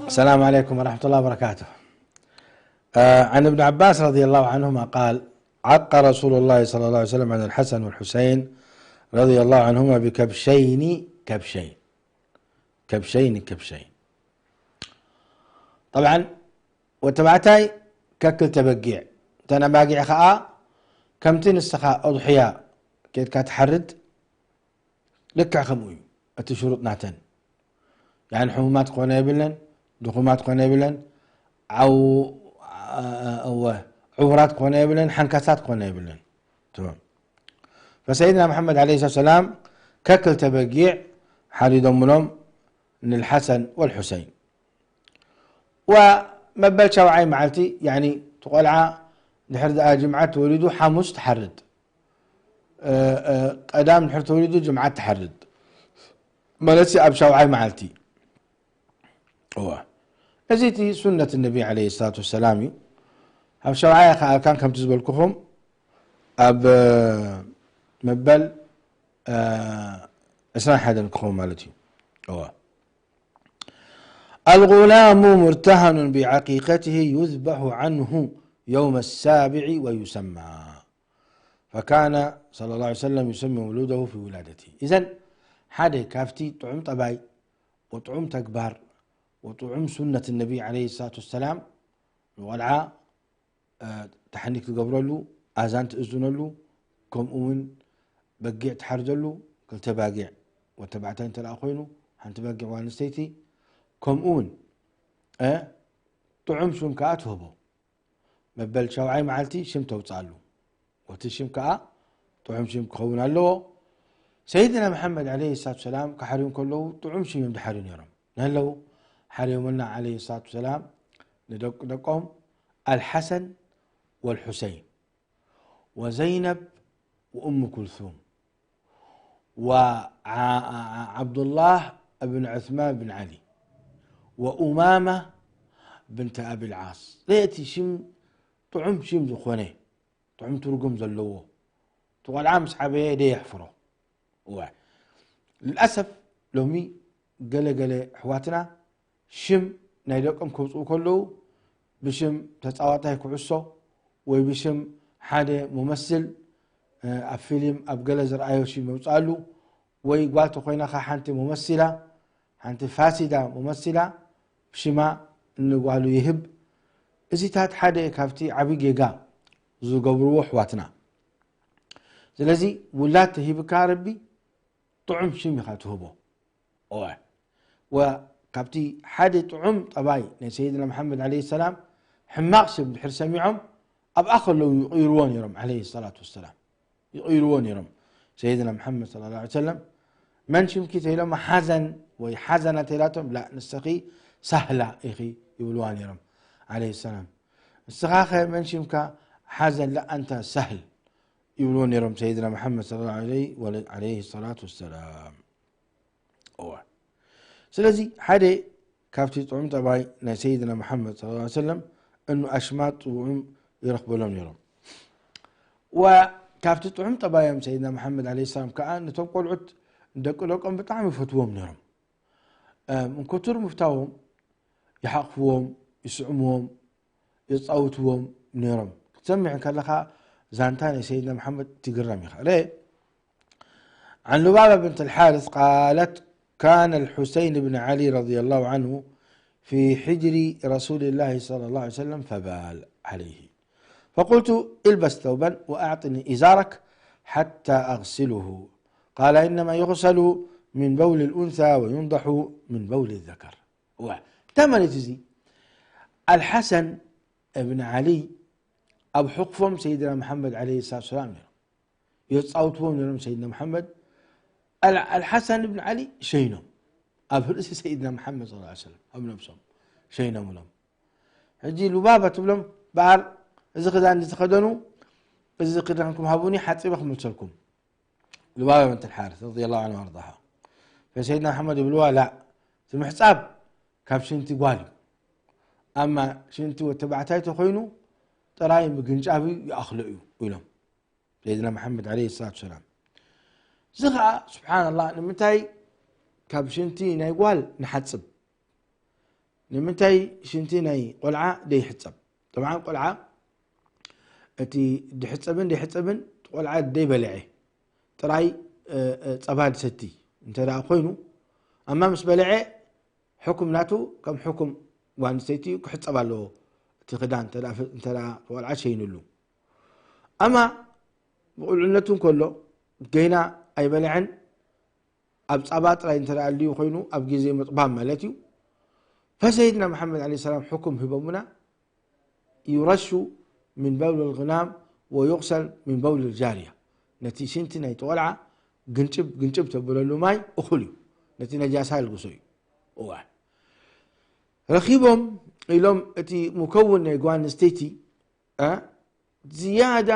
السلام عليكم ورحمة الله وبركاته. آه، عن ابن عباس رضي الله عنهما قال: عق رسول الله صلى الله عليه وسلم على الحسن والحسين رضي الله عنهما بكبشين كبشين. كبشين كبشين. طبعا ወተባዕታይ ከክልተ በጊዕ፣ እተን ኣባጊዕ ኸኣ ከምቲ ንስኻ ኣضحያ ኬድካ ትሓርድ ልክዕ ከምኡ እዩ እቲ ሽሩጥ ናተን። ያኒ ሕሙማት ክኾነ የብለን፣ ድኹማት ክኾነ የብለን፣ ዓው-፣ እወ፣ ዕውራት ክኾነ የብለን፣ ሓንካሳት ክኾነ የብለን። ትማም። ፈሰይድና መሓመድ ዓለይሂ ሰላም ከክልተ በጊዕ ሓሪዶምሎም ንልሓሰን ወልሑሰይን። ወመበል ሻውዓይ መዓልቲ፣ ያኒ እቲ ቆልዓ ድሕሪ ደኣ ጅምዓት ተወሊዱ ሓሙስ ትሓርድ። እ፣ እ፣ ቀዳም ድሕሪ ተወሊዱ ጅምዓት ትሓርድ። ማለት ኣብ ሻውዓይ መዓልቲ። እዋ። እዚ እቲ ሱነት ነቢ ዓለይሂ ሰላቱ ወሰላም እዩ። ኣብ ሻውዓይ ኣይከኣልካን ከምቲ ዝበልኩኹም ኣብ፣ እ፣ መበል፣ እ፣ ዕስራን ሓደን ክኸውን ማለት እዩ። እዋ። الغلام مرتهن بعقيقته يذبح عنه يوم السابع ويسمى. فكان صلى الله عليه وسلم يسمي مولوده في ولادته. إذن ሓደ ካብቲ ጥዑም ጠባይ ወጥዑም ተግባር ወጥዑም ሱነት ነቢ ዓለይሂ ሰላቱ ወሰላም ንቆልዓ እ፣ ተሓኒክ ትገብረሉ፣ ኣዛን ትእዝነሉ፣ ከምኡ እውን በጊዕ ትሓርደሉ፣ ክልተ ባጊዕ ወተባዕታይ እንተ ደኣ ኮይኑ፣ ሓንቲ በጊዕ ጓል ኣንስተይቲ፣ ከምኡ እውን፣ እ፣ ጥዑም ሽም ከኣ ትህቦ። መበል ሻውዓይ መዓልቲ ሽም ተውፅኣሉ። ወቲ ሽም ከኣ ጥዑም ሽም ክኸውን ኣለዎ። ሰይድና መሓመድ ዓለይሂ ሰላቱ ሰላም ክሓርዩ ከለዉ ጥዑም ሽም እዮም ዝሓርዩ ነይሮም። ነለዉ ሓርዮምልና ዓለይሂ ሰላቱ ሰላም ንደቂ ደቆም ኣልሓሰን ወልሑሰይን ወዘይነብ وأم كلثوم وعبد الله بن عثمان بن علي وأمامة بنت أبي العاص. ለየቲ ሽም ጥዑም ሽም ዝኾነ ጥዑም ትርጉም ዘለዎ ትቆልዓ ምስ ዓበየ ደየሕፍሮ። እዋ ልልኣሰፍ ሎሚ ገለ ገለ ኣሕዋትና ሽም ናይ ደቆም ከውፅኡ ከለዉ ብሽም ተፃዋታይ ኩዕሶ ወይ ብሽም ሓደ ሙመስል ኣብ ፊልም ኣብ ገለ ዝረኣዮ ሽም የውፅኣሉ ወይ ጓል ተኮይና ከ ሓንቲ ሙመሲላ ሓንቲ ፋሲዳ ሙመሲላ ሽማ ንጓሉ ይህብ። እዚታት ሓደ ካብቲ ዓብዪ ጌጋ ዝገብርዎ ኣሕዋትና። ስለዚ ውላድ ተሂብካ ረቢ ጥዑም ሽም ኢኻ ትህቦ። እወ ወ ካብቲ ሓደ ጥዑም ጠባይ ናይ ሰይድና መሓመድ ዓለይሂ ሰላም ሕማቕ ሽም ድሕር ሰሚዖም ኣብኣ ከለዉ ይቕይርዎ ነይሮም ዓለይሂ ሰላቱ ወሰላም። ይቕይርዎ ነይሮም ሰይድና መሓመድ ሰለላሁ ዐለይሂ ወሰለም። መን ሽምኪ ተይሎማ ሓዘን ወይ ሓዘና ተይላቶም ላ ንስኺ ሳህላ ኢኺ ይብልዋ ነይሮም ዓለይሂ ሰላም። ንስኻ ኸ መን ሽምካ ሓዘን ላ ኣንታ ሳህል ይብልዎ ነይሮም ሰይድና መሓመድ ሰለላሁ ዐለይሂ ወለ- ዐለይሂ ሰላቱ ወሰላም። እዋ ስለዚ ሓደ ካብቲ ጥዑም ጠባይ ናይ ሰይድና መሓመድ ሰለላሁ ዐለይሂ ወሰለም እኑ ኣሽማት ጥዑም ይረኽበሎም ነይሮም። ወካብቲ ጥዑም ጠባዮም ሰይድና መሓመድ ዓለይሂ ሰላም ከዓ ነቶም ቆልዑት ደቂ ደቆም ብጣዕሚ ይፈትዎም ነይሮም። እም፣ እንክቱር ምፍታዎም ይሓቕፍዎም፣ ይስዕምዎም፣ የጻውትዎም ነይሮም። ክትሰምዕ ከለኻ ዛንታ ናይ ሰይድና መሓመድ ትግረም ኢኻ። ለ عن لبابة بنت الحارث قالت: كان الحسين بن علي رضي الله عنه في حجر رسول الله صلى الله عليه وسلم فبال عليه، فقلت: البس ثوبا وأعطني إزارك حتى أغسله. قال: إنما يغسل من بول الأنثى وينضح من بول الذكر. እዋ ተመሪት እዚ ኣልሓሰን እብን ዓሊ ኣብ ሕቕፎም ሰይድና መሓመድ ዓለይሂ ሰላቱ ሰላም ነይሮም። የጻውትዎም ነይሮም ሰይድና መሓመድ። ኣል- ኣልሓሰን እብን ዓሊ ሸይኖም ኣብ ርእሲ ሰይድና መሓመድ ሰለላሁ ዐለይሂ ወሰለም ኣብ ነብሶም ሸይኖምሎም። ሕጂ ሉባባ ትብሎም በዓል እዚ ክዳን ዝተኸደኑ እዚ ክዳንኩም ሃቡኒ ሓጺበ ክመልሰልኩም። ሉባባ ብንት ልሓርስ ረዲየላሁ ዐንሃ ወኣርዳሃ። ፈሰይድና መሓመድ ይብልዋ ላ እቲ ምሕጻብ ካብ ሽንቲ ጓል እዩ። ኣማ ሽንቲ ወተባዕታይ ተኮይኑ ጥራይ ምግንጫብ ይኣኽሎ እዩ ኢሎም ሰይድና መሓመድ ዓለይሂ ሰላቱ ሰላም። እዚ ከዓ ስብሓንላህ ንምንታይ ካብ ሽንቲ ናይ ጓል ንሓፅብ? ንምንታይ ሽንቲ ናይ ቆልዓ ደይሕፀብ? ጠብዓን ቆልዓ እቲ ድሕፀብን ደይሕፀብን ቆልዓ ደይበልዐ ጥራይ እ፣ እ፣ ፀባ ድሰቲ እንተ ደኣ ኮይኑ ኣማ ምስ በልዐ ሕኩም ናቱ ከም ሕኩም ጓል ኣንስተይቲ ክሕፀብ ኣለዎ። እቲ ክዳን እንተ ደኣ ፍ- እንተ ደኣ ቆልዓ ሸይንሉ ኣማ ብቁልዕነቱ እንከሎ ገይና ኣይበልዐን ኣብ ጻባ ጥራይ እንተ ደኣ ኣልዩ ኮይኑ ኣብ ግዜ ምጥባብ ማለት እዩ። ፈሰይድና መሓመድ ዓለይሂ ሰላም ሕኩም ሂቦምና ዩረሹ ምን በውል ልግናም ወዩቅሰል ምን በውል ልጃርያ። ነቲ ሽንቲ ናይ ቆልዓ ግንጭብ ግንጭብ ተብለሉ ማይ እኹል እዩ። ነቲ ነጃሳ ይልግሶ እዩ። እዋ ረኺቦም ኢሎም እቲ ሙከውን ናይ ጓል ኣንስተይቲ እ ዝያዳ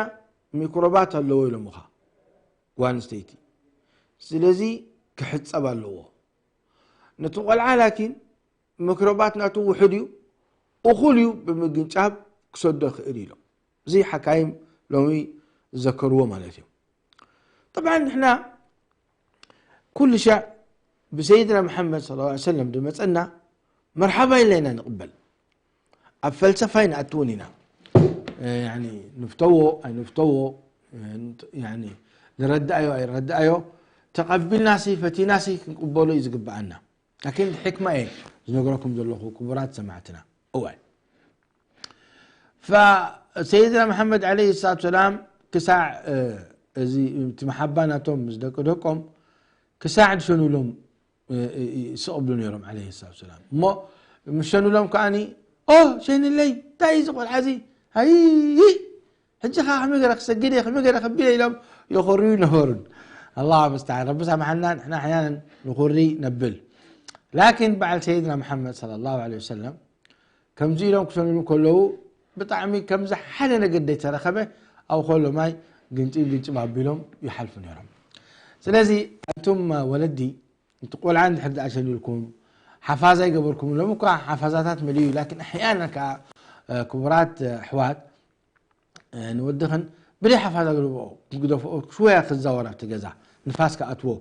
ሚክሮባት ኣለዎ ኢሎምኻ ጓል ኣንስተይቲ። ስለዚ ክሕጸብ ኣለዎ። ነቲ ቆልዓ ላኪን ሚክሮባት ናቱ ውሑድ እዩ፣ እኹል እዩ ብምግንጫብ ክሰዶ ይኽእል ኢሎም። እዚ ሓካይም ሎሚ ዝዘከርዎ ማለት እዩ። ጠብዓን ንሕና ኩሉ ሻዕ ብሰይድና መሓመድ ሰለላሁ ዐለይሂ ወሰለም ዝመፀና መርሓባ ኢልና ኢና ንቕበል። ኣብ ፈልሰፋ ኣይንኣትውን ኢና። እ፣ ያኒ ንፍተዎ ኣይንፍተዎ፣ እ፣ ያኒ ንረድኣዮ ኣይረድኣዮ፣ ተቐቢልናሲ ፈቲናሲ ክንቅበሎ እዩ ዝግብኣና። ላኪን ሕክማ እየ ዝነግረኩም ዘለኹ ክቡራት ሰማዕትና። እዋይ ፈሰይድና መሓመድ ዓለይሂ ሰላቱ ሰላም ክሳዕ እ፣ እዚ እቲ መሓባ ናቶም ምስ ደቂ ደቆም ክሳዕ ድሸኑሎም እ፣ እ፣ እ፣ ይስቕብሉ ነይሮም ዓለይሂ ሰላቱ ሰላም። እሞ ምስ ሸኑሎም ከዓኒ ኦ ሸንለይ እንታይ እዩ እዚ ቆልዓ እዚ ሃይ ሕጂ ኸዓ ከመይ ገይረ ክሰግድ እየ ከመይ ገይረ ከቢለ ኢሎም የኾርዩ ነበሩን። ኣላሁ መስተዓን ረቢ ሰማሓና ንሕና ኣሕያናን ንኹሪ ነብል። ላኪን በዓል ሰይድና መሓመድ ሰለላሁ ዐለይሂ ወሰለም ከምዚ ኢሎም ክሰንሉ ከለዉ ብጣዕሚ ከምዚ ሓደ ነገር ዘይተረኸበ ኣብኡ ከሎ ማይ ግንጭብ ግንጭብ ኣቢሎም ይሓልፉ ነይሮም። ስለዚ ኣንቱም ወለዲ፣ እቲ ቆልዓ እንድሕር ደኣ ሸኒልኩም ሓፋዛ ይገበርኩም፣ ሎም እኳ ሓፋዛታት መሊኡ፣ ላኪን ኣሕያና ከዓ ክቡራት ኣሕዋት ንወድኽን ብደይ ሓፋዛ ግደፍኦ፣ ግደፍኦ፣ ሽወያ ክዛወር ኣብቲ ገዛ ንፋስ ክኣትዎ።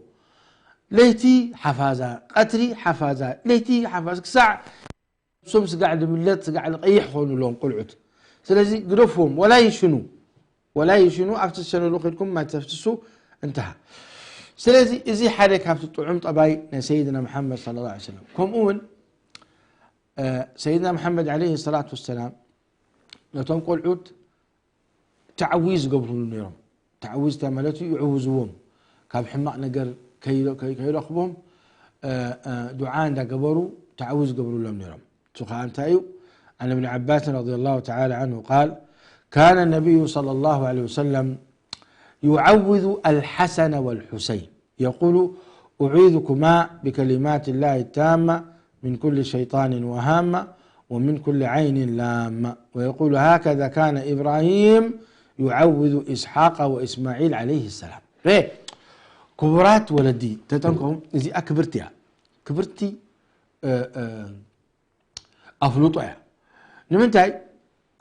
ለይቲ ሓፋዛ፣ ቀትሪ ሓፋዛ፣ ለይቲ ሓፋዛ ክሳዕ ሶም ስጋዕ ድምለት ስጋዕ ልቀይሕ ኾኑ ኣለዎም ቆልዑት። ስለዚ ግደፍዎም፣ ወላ ይሽኑ፣ ወላ ይሽኑ፣ ኣብቲ ዝሸነሉ ከድኩም ማይ ተፍስሱ እንተሃ። ስለዚ እዚ ሓደ ካብቲ ጥዑም ጠባይ ናይ ሰይድና መሓመድ ሰለላሁ ዐለይሂ ወሰለም። ከምኡ እውን ሰይድና መሓመድ ዐለይሂ ሰላቱ ወሰላም ነቶም ቆልዑት ተዕዊዝ ዝገብሩሉ ነይሮም። ተዕዊዝ እንታይ ማለት እዩ? ይዕውዝዎም፣ ካብ ሕማቕ ነገር ከይረኽቦም ዱዓ እንዳገበሩ ተዕዊዝ ዝገብሩሎም ነይሮም። እሱ ከዓ እንታይ እዩ? عن ابن عباس رضي الله تعالى عنه قال: كان النبي صلى الله عليه وسلم يعوذ الحسن والحسين يقول: أعيذكما بكلمات الله التامة من كل شيطان وهامة ومن كل عين لامة، ويقول: هكذا كان إبراهيم يعوذ إسحاق وإسماعيل عليه السلام. ب كبرات ولدي تتنكم إذا أكبرتها كبرتي أفلطها ንምንታይ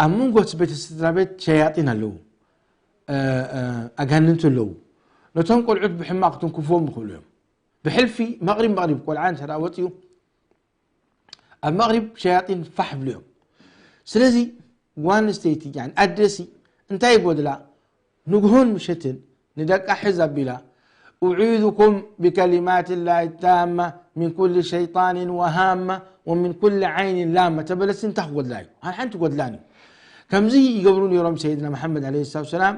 ኣብ መንጎ እቲ ቤተ ስድራ ቤት ሸያጢን ኣለዉ፣ ኣጋንንቲ ኣለዉ። ነቶም ቆልዑት ብሕማቕ ትንክፎም ይኽእሉ እዮም። ብሕልፊ መቕሪብ መቕሪብ ቆልዓ እንተ ወፅኡ ኣብ መቕሪብ ሸያጢን ፋሕ ብሉ እዮም። ስለዚ ጓል ኣንስተይቲ ኣደሲ እንታይ ይጎድላ? ንግሆን ምሸትን ንደቃ ሕዝ ኣቢላ أعيذكم بكلمات الله التامة من كل شيطان وهامة ومن كل عين لامة ተበለሲ እንታይ ክጎድላ እዩ? ሓንቲ ጎድላን እዩ። ከምዚ ይገብሩ ነይሮም ሰይድና መሓመድ عليه الصلاة والسلام።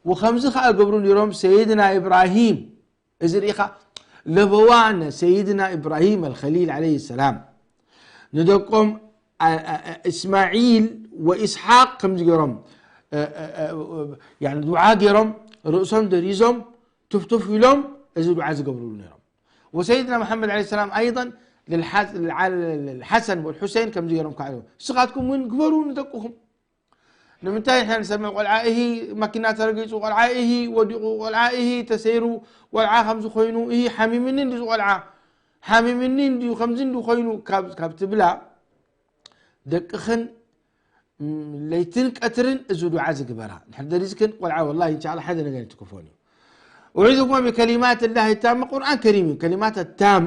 ወከምዚ ከዓ ገብሩ ነይሮም ሰይድና ኢብራሂም። እዚ ርኢኻ ለበዋነ ሰይድና ኢብራሂም الخليل عليه السلام ንደቆም እስማዒል ወኢስሓቅ ከምዚ ገይሮም ዱዓ ገይሮም ርእሶም ደሪዞም ትፍትፍ ኢሎም እዚ ዱዓ ዝገብርሉ ነይሮም። وسيدنا محمد عليه السلام أيضا للحسن والحسين ከምዚ ገይሮም ከዓ ንስኻትኩም እውን ግበሩ ንደቅኹም። ንምንታይ ንሕና ንሰምዕ ቆልዓ እሂ መኪና ተረጊፁ፣ ቆልዓ እሂ ወዲቑ፣ ቆልዓ እሂ ተሰይሩ፣ ቆልዓ ከምዚ ኮይኑ፣ እሂ ሓሚምኒ እንዲ ቆልዓ ሓሚምኒ እንዲ ከምዚ እንዲ ኮይኑ ካብ ትብላ ደቅኽን ለይትን ቀትርን እዚ ዱዓ ዝግበራ። ንድሕር ደሪዝክን ቆልዓ ወላሂ እንሻላ ሓደ ነገር ይትክፎን እዩ። أعيذكما بكلمات الله التامة ቁርኣን ከሪም እዩ። ከሊማት ታም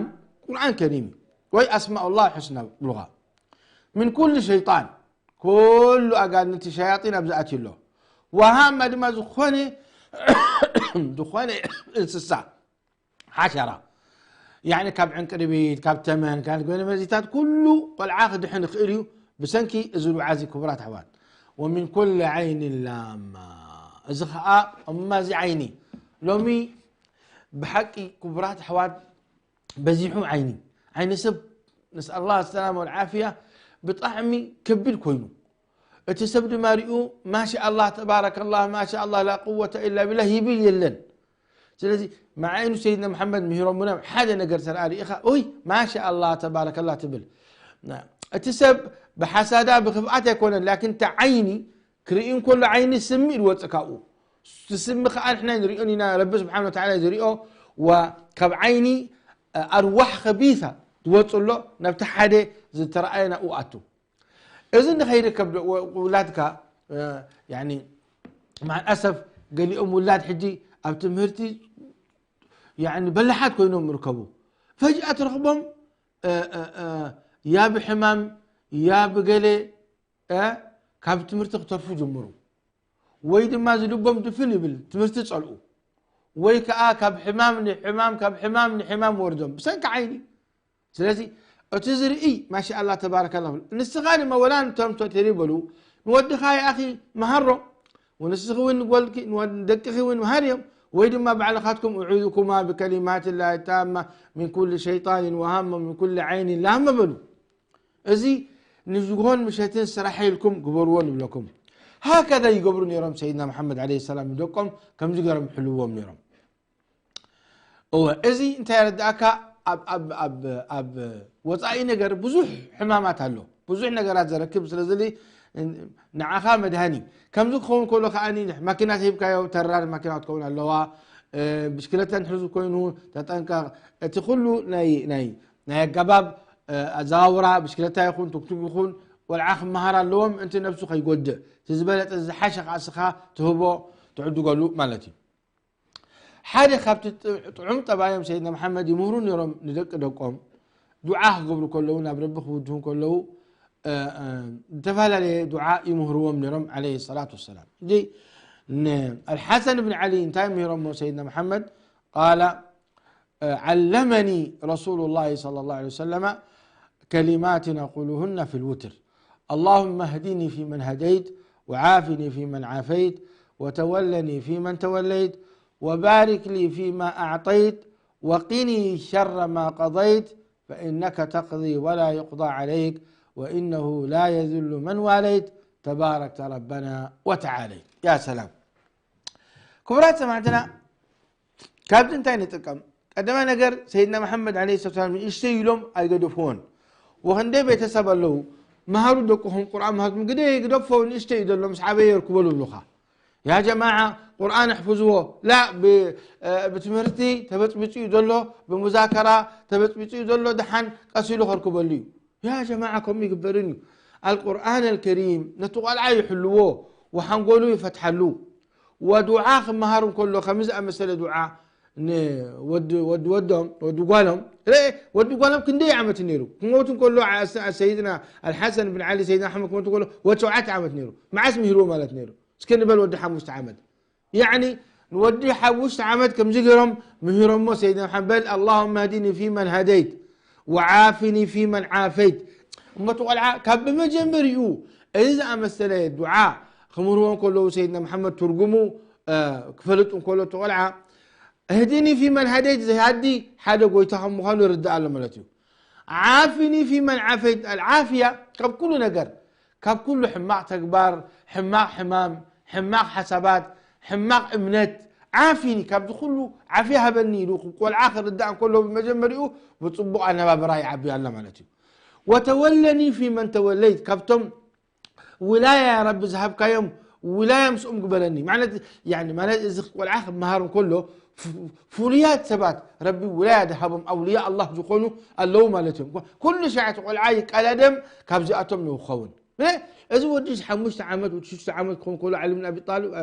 ቁርኣን ከሪም እዩ። ወይ ኣስማእ ላህ ሑስና ብሉኻ። من كل شيطان ኩሉ ኣጋንንቲ ሸያጢን ኣብዚ ኣትዩ ኣሎ። ወሃማ ድማ ዝኾነ ዝኾነ እንስሳ ሓሸራ ያኒ ካብ ዕንቅርቢት ካብ ተመን ካብ ገለ መዚታት ኩሉ ቆልዓ ክድሕን ይኽእል እዩ ብሰንኪ እዚ ዱዓ እዚ ክቡራት ኣሕዋት። ومن كل عين لامة እዚ ኸዓ እማዚ ዓይኒ ሎሚ ብሓቂ ክቡራት ኣሕዋት በዚሑ ዓይኒ ዓይኒ ሰብ نسأل الله السلامة والعافية ብጣዕሚ ከቢድ ኮይኑ እቲ ሰብ ድማ ሪኡ ማሻ ኣላህ ተባረከ ኣላህ ማሻ ኣላህ ላ ቁወተ ኢላ ቢላህ ይብል የለን። ስለዚ መዓይኑ ሰይድና መሓመድ ምሂሮምና ሓደ ነገር ተረኣ ሪኢኻ ኦይ ማሻ ኣላህ ተባረከ ኣላህ ትብል። እቲ ሰብ ብሓሳዳ ብክፍኣት ኣይኮነን ላኪን እቲ ዓይኒ ክርኢ እንከሎ ዓይኒ ስሚ እዩ ዝወፅእ ካብኡ። እቲ ስሚ ከዓ ንሕና ንሪኦ ኢና ረቢ ስብሓን ወተዓላ ዝሪኦ ወካብ ዓይኒ ኣርዋሕ ከቢታ ዝወፅእ ኣሎ ናብቲ ሓደ ዝተረኣየ ናብኡ ኣቱ። እዚ ንኸይርከብ ውላድካ ማዓል ኣሰፍ ገሊኦም ውላድ ሕጂ ኣብ ትምህርቲ በላሓት ኮይኖም ይርከቡ። ፈጅኣ ትረኽቦም ያ ብሕማም ያ ብገለ ካብ ትምህርቲ ክተርፉ ጅምሩ ወይ ድማ ዝልቦም ድፍን ይብል ትምህርቲ ጸልኡ ወይ ከዓ ካብ ሕማም ንሕማም ካብ ሕማም ንሕማም ወርዶም ብሰንኪ ዓይኒ። ስለዚ እቲ ዝርኢ ማሻኣላ ተባረከላ ንስኻ ድማ ወላ ንቶም ተሪበሉ ንወድኻ ይኣኺ መሃሮ ወንስኺ እውን ንጎልኪ ንደቅኺ እውን መሃር እዮም ወይ ድማ ባዕልኻትኩም أعوذكما بكلمات الله التامة من كل شيطان وهامة ومن كل عين لامة በሉ። እዚ ንዝጎን ምሸትን ስራሕ ኢልኩም ግበርዎ ንብለኩም። ሃከዛ ይገብሩ ነይሮም ሰይድና መሓመድ ዓለይሂ ሰላም ንደቆም ከምዚ ገይሮም ይሕልዎም ነይሮም። እወ እዚ እንታይ የረድኣካ? ኣብ ወፃኢ ነገር ብዙሕ ሕማማት ኣሎ፣ ብዙሕ ነገራት ዘረክብ ስለዚ ንዓኻ መድሃኒ። ከምዚ ክኸውን ከሎ ከኣ ማኪና ተሂብካዮ፣ ተራር ማኪና ክትከውን ኣለዋ። ብሽክለታ ንሕዙ ኮይኑ ተጠንቀቕ። እቲ ኩሉ ናይ ናይ ናይ ኣገባብ ኣዘዋውራ ብሽክለታ ይኹን ቱክቱክ ይኹን ቆልዓ ክመሃር ኣለዎም። እንቲ ነብሱ ከይጎድእ እቲ ዝበለጠ ዝሓሸ ከኣ ስኻ ትህቦ ትዕድገሉ ማለት እዩ። ሓደ ካብቲ ጥዑም ጠባዮም ሰይድና መሓመድ ይምህሩ ነይሮም ንደቂ ደቆም። ዱዓ ክገብሩ ከለዉ ናብ ረቢ ክውድሁ ከለዉ ዝተፈላለየ ዱዓ ይምህርዎም ነይሮም ዓለይሂ ሰላቱ ወሰላም። እዚ ኣልሓሰን ብን ዓሊ እንታይ ምህሮሞ ሰይድና መሓመድ ቃላ علمني رسول الله صلى الله عليه وسلم كلمات نقولهن في الوتر: اللهم اهدني فيمن هديت، وعافني فيمن عافيت، وتولني فيمن توليت، وبارك لي فيما أعطيت، وقني شر ما قضيت، فإنك تقضي ولا يقضى عليك، وإنه لا يذل من واليت، تباركت ربنا وتعاليت. يا سلام. ክቡራት ሰማዕትና፣ ካብዚ እንታይ ንጥቀም? ቀደማይ ነገር ሰይድና መሓመድ ዓለይሂ ሰላቱ ወሰላም ንእሽተይ ኢሎም ኣይገደፍዎን። ወክንደይ ቤተሰብ ኣለዉ፣ መሃሩ ደቅኹም ቁርኣን መሃዝኩም፣ ግደ ግደፎ ንእሽተይ እዩ ዘሎ፣ ምስ ዓበየ የርክበሉ ይብሉኻ። ያ ጀማዓ ቁርኣን ኣሕፍዝዎ። ላ፣ ብ-፣ እ፣ ብትምህርቲ ተበጽቢጹ እዩ ዘሎ፣ ብሙዛከራ ተበጽቢጹ እዩ ዘሎ፣ ደሓን ቀስ ኢሉ ከርክበሉ እዩ። ያ ጀማዓ ከምኡ ይግበርን እዩ። ኣልቁርኣን ኣልከሪም ነቲ ቆልዓ ይሕልዎ፣ ወሓንጎሉ ይፈትሓሉ። ወዱዓ ክመሃር እንከሎ ከምዚ ዝኣመሰለ ዱዓ ንወዲ፣ ወዲ ወዶም፣ ወዲ ጓሎም፣ ርኤ፣ ወዲ ጓሎም ክንደይ ዓመት ነይሩ? ክሞት እንከሎ ዓ-፣ ሰይድና ኣልሓሰን ብን ዓሊ፣ ሰይድና ኣሕመድ ክሞት እንከሎ ወዲ ሸውዓተ ዓመት ነይሩ። መዓስ ምሂርዎ ማለት ነይሩ? እስኪ ንበል ወዲ ሓሙሽተ ዓመት። ያዕኒ ንወዲ ሓሙሽተ ዓመት ከምዚ ገይሮም ምሂሮሞ ሰይድና መሓመድ፣ በል ኣላሁመ ህዲኒ ፊመን ሃደይት ወዓፊኒ ፊመን ዓፈይት። እሞ እቲ ቆልዓ ካብ ብመጀመሪኡ እዚ ዝኣመሰለ ዱዓ ክምህርዎ እንከለዉ ሰይድና መሓመድ ትርጉሙ፣ እ፣ ክፈልጥ እንከሎ እቲ ቆልዓ፣ እህዲኒ ፊመን ሃደይት፣ ዝሃዲ ሓደ ጎይታ ከም ምዃኑ ይርዳእ ኣሎ ማለት እዩ። ዓፊኒ ፊመን ዓፈይት፣ ኣልዓፍያ ካብ ኩሉ ነገር፣ ካብ ኩሉ ሕማቕ ተግባር፣ ሕማቕ ሕማም፣ ሕማቕ ሓሳባት፣ ሕማቕ እምነት፣ ዓፊኒ፣ ካብዚ ኩሉ ዓፍያ ሃበኒ ኢሉ ቆልዓ ክርዳእ እንከሎ ብመጀመሪኡ ብጽቡቕ ኣነባብራ ይዓቢ ኣሎ ማለት እዩ። ወተወለኒ ፊመን ተወለይት፣ ካብቶም ውላያ ያ ረቢ ዝሃብካዮም ውላያ ምስኦም ግበረኒ። ማለት፣ ያኒ፣ ማለት እዚ ቆልዓ ክመሃር እንከሎ ፍ-፣ ፍሉያት ሰባት ረቢ ውላያ ዝሃቦም ኣውልያ ኣላህ ዝኾኑ ኣለዉ ማለት እዮም። ኩሉ ሻዕ እቲ ቆልዓ ይቀዳደም ካብዚኣቶም ንክኸውን። ብ-፣ እዚ ወዲ ሓሙሽተ ዓመት፣ ወዲ ሽዱሽተ ዓመት ክኸውን ከሎ ዓሊ ብን ኣቢ ጣልብ፣ እ፣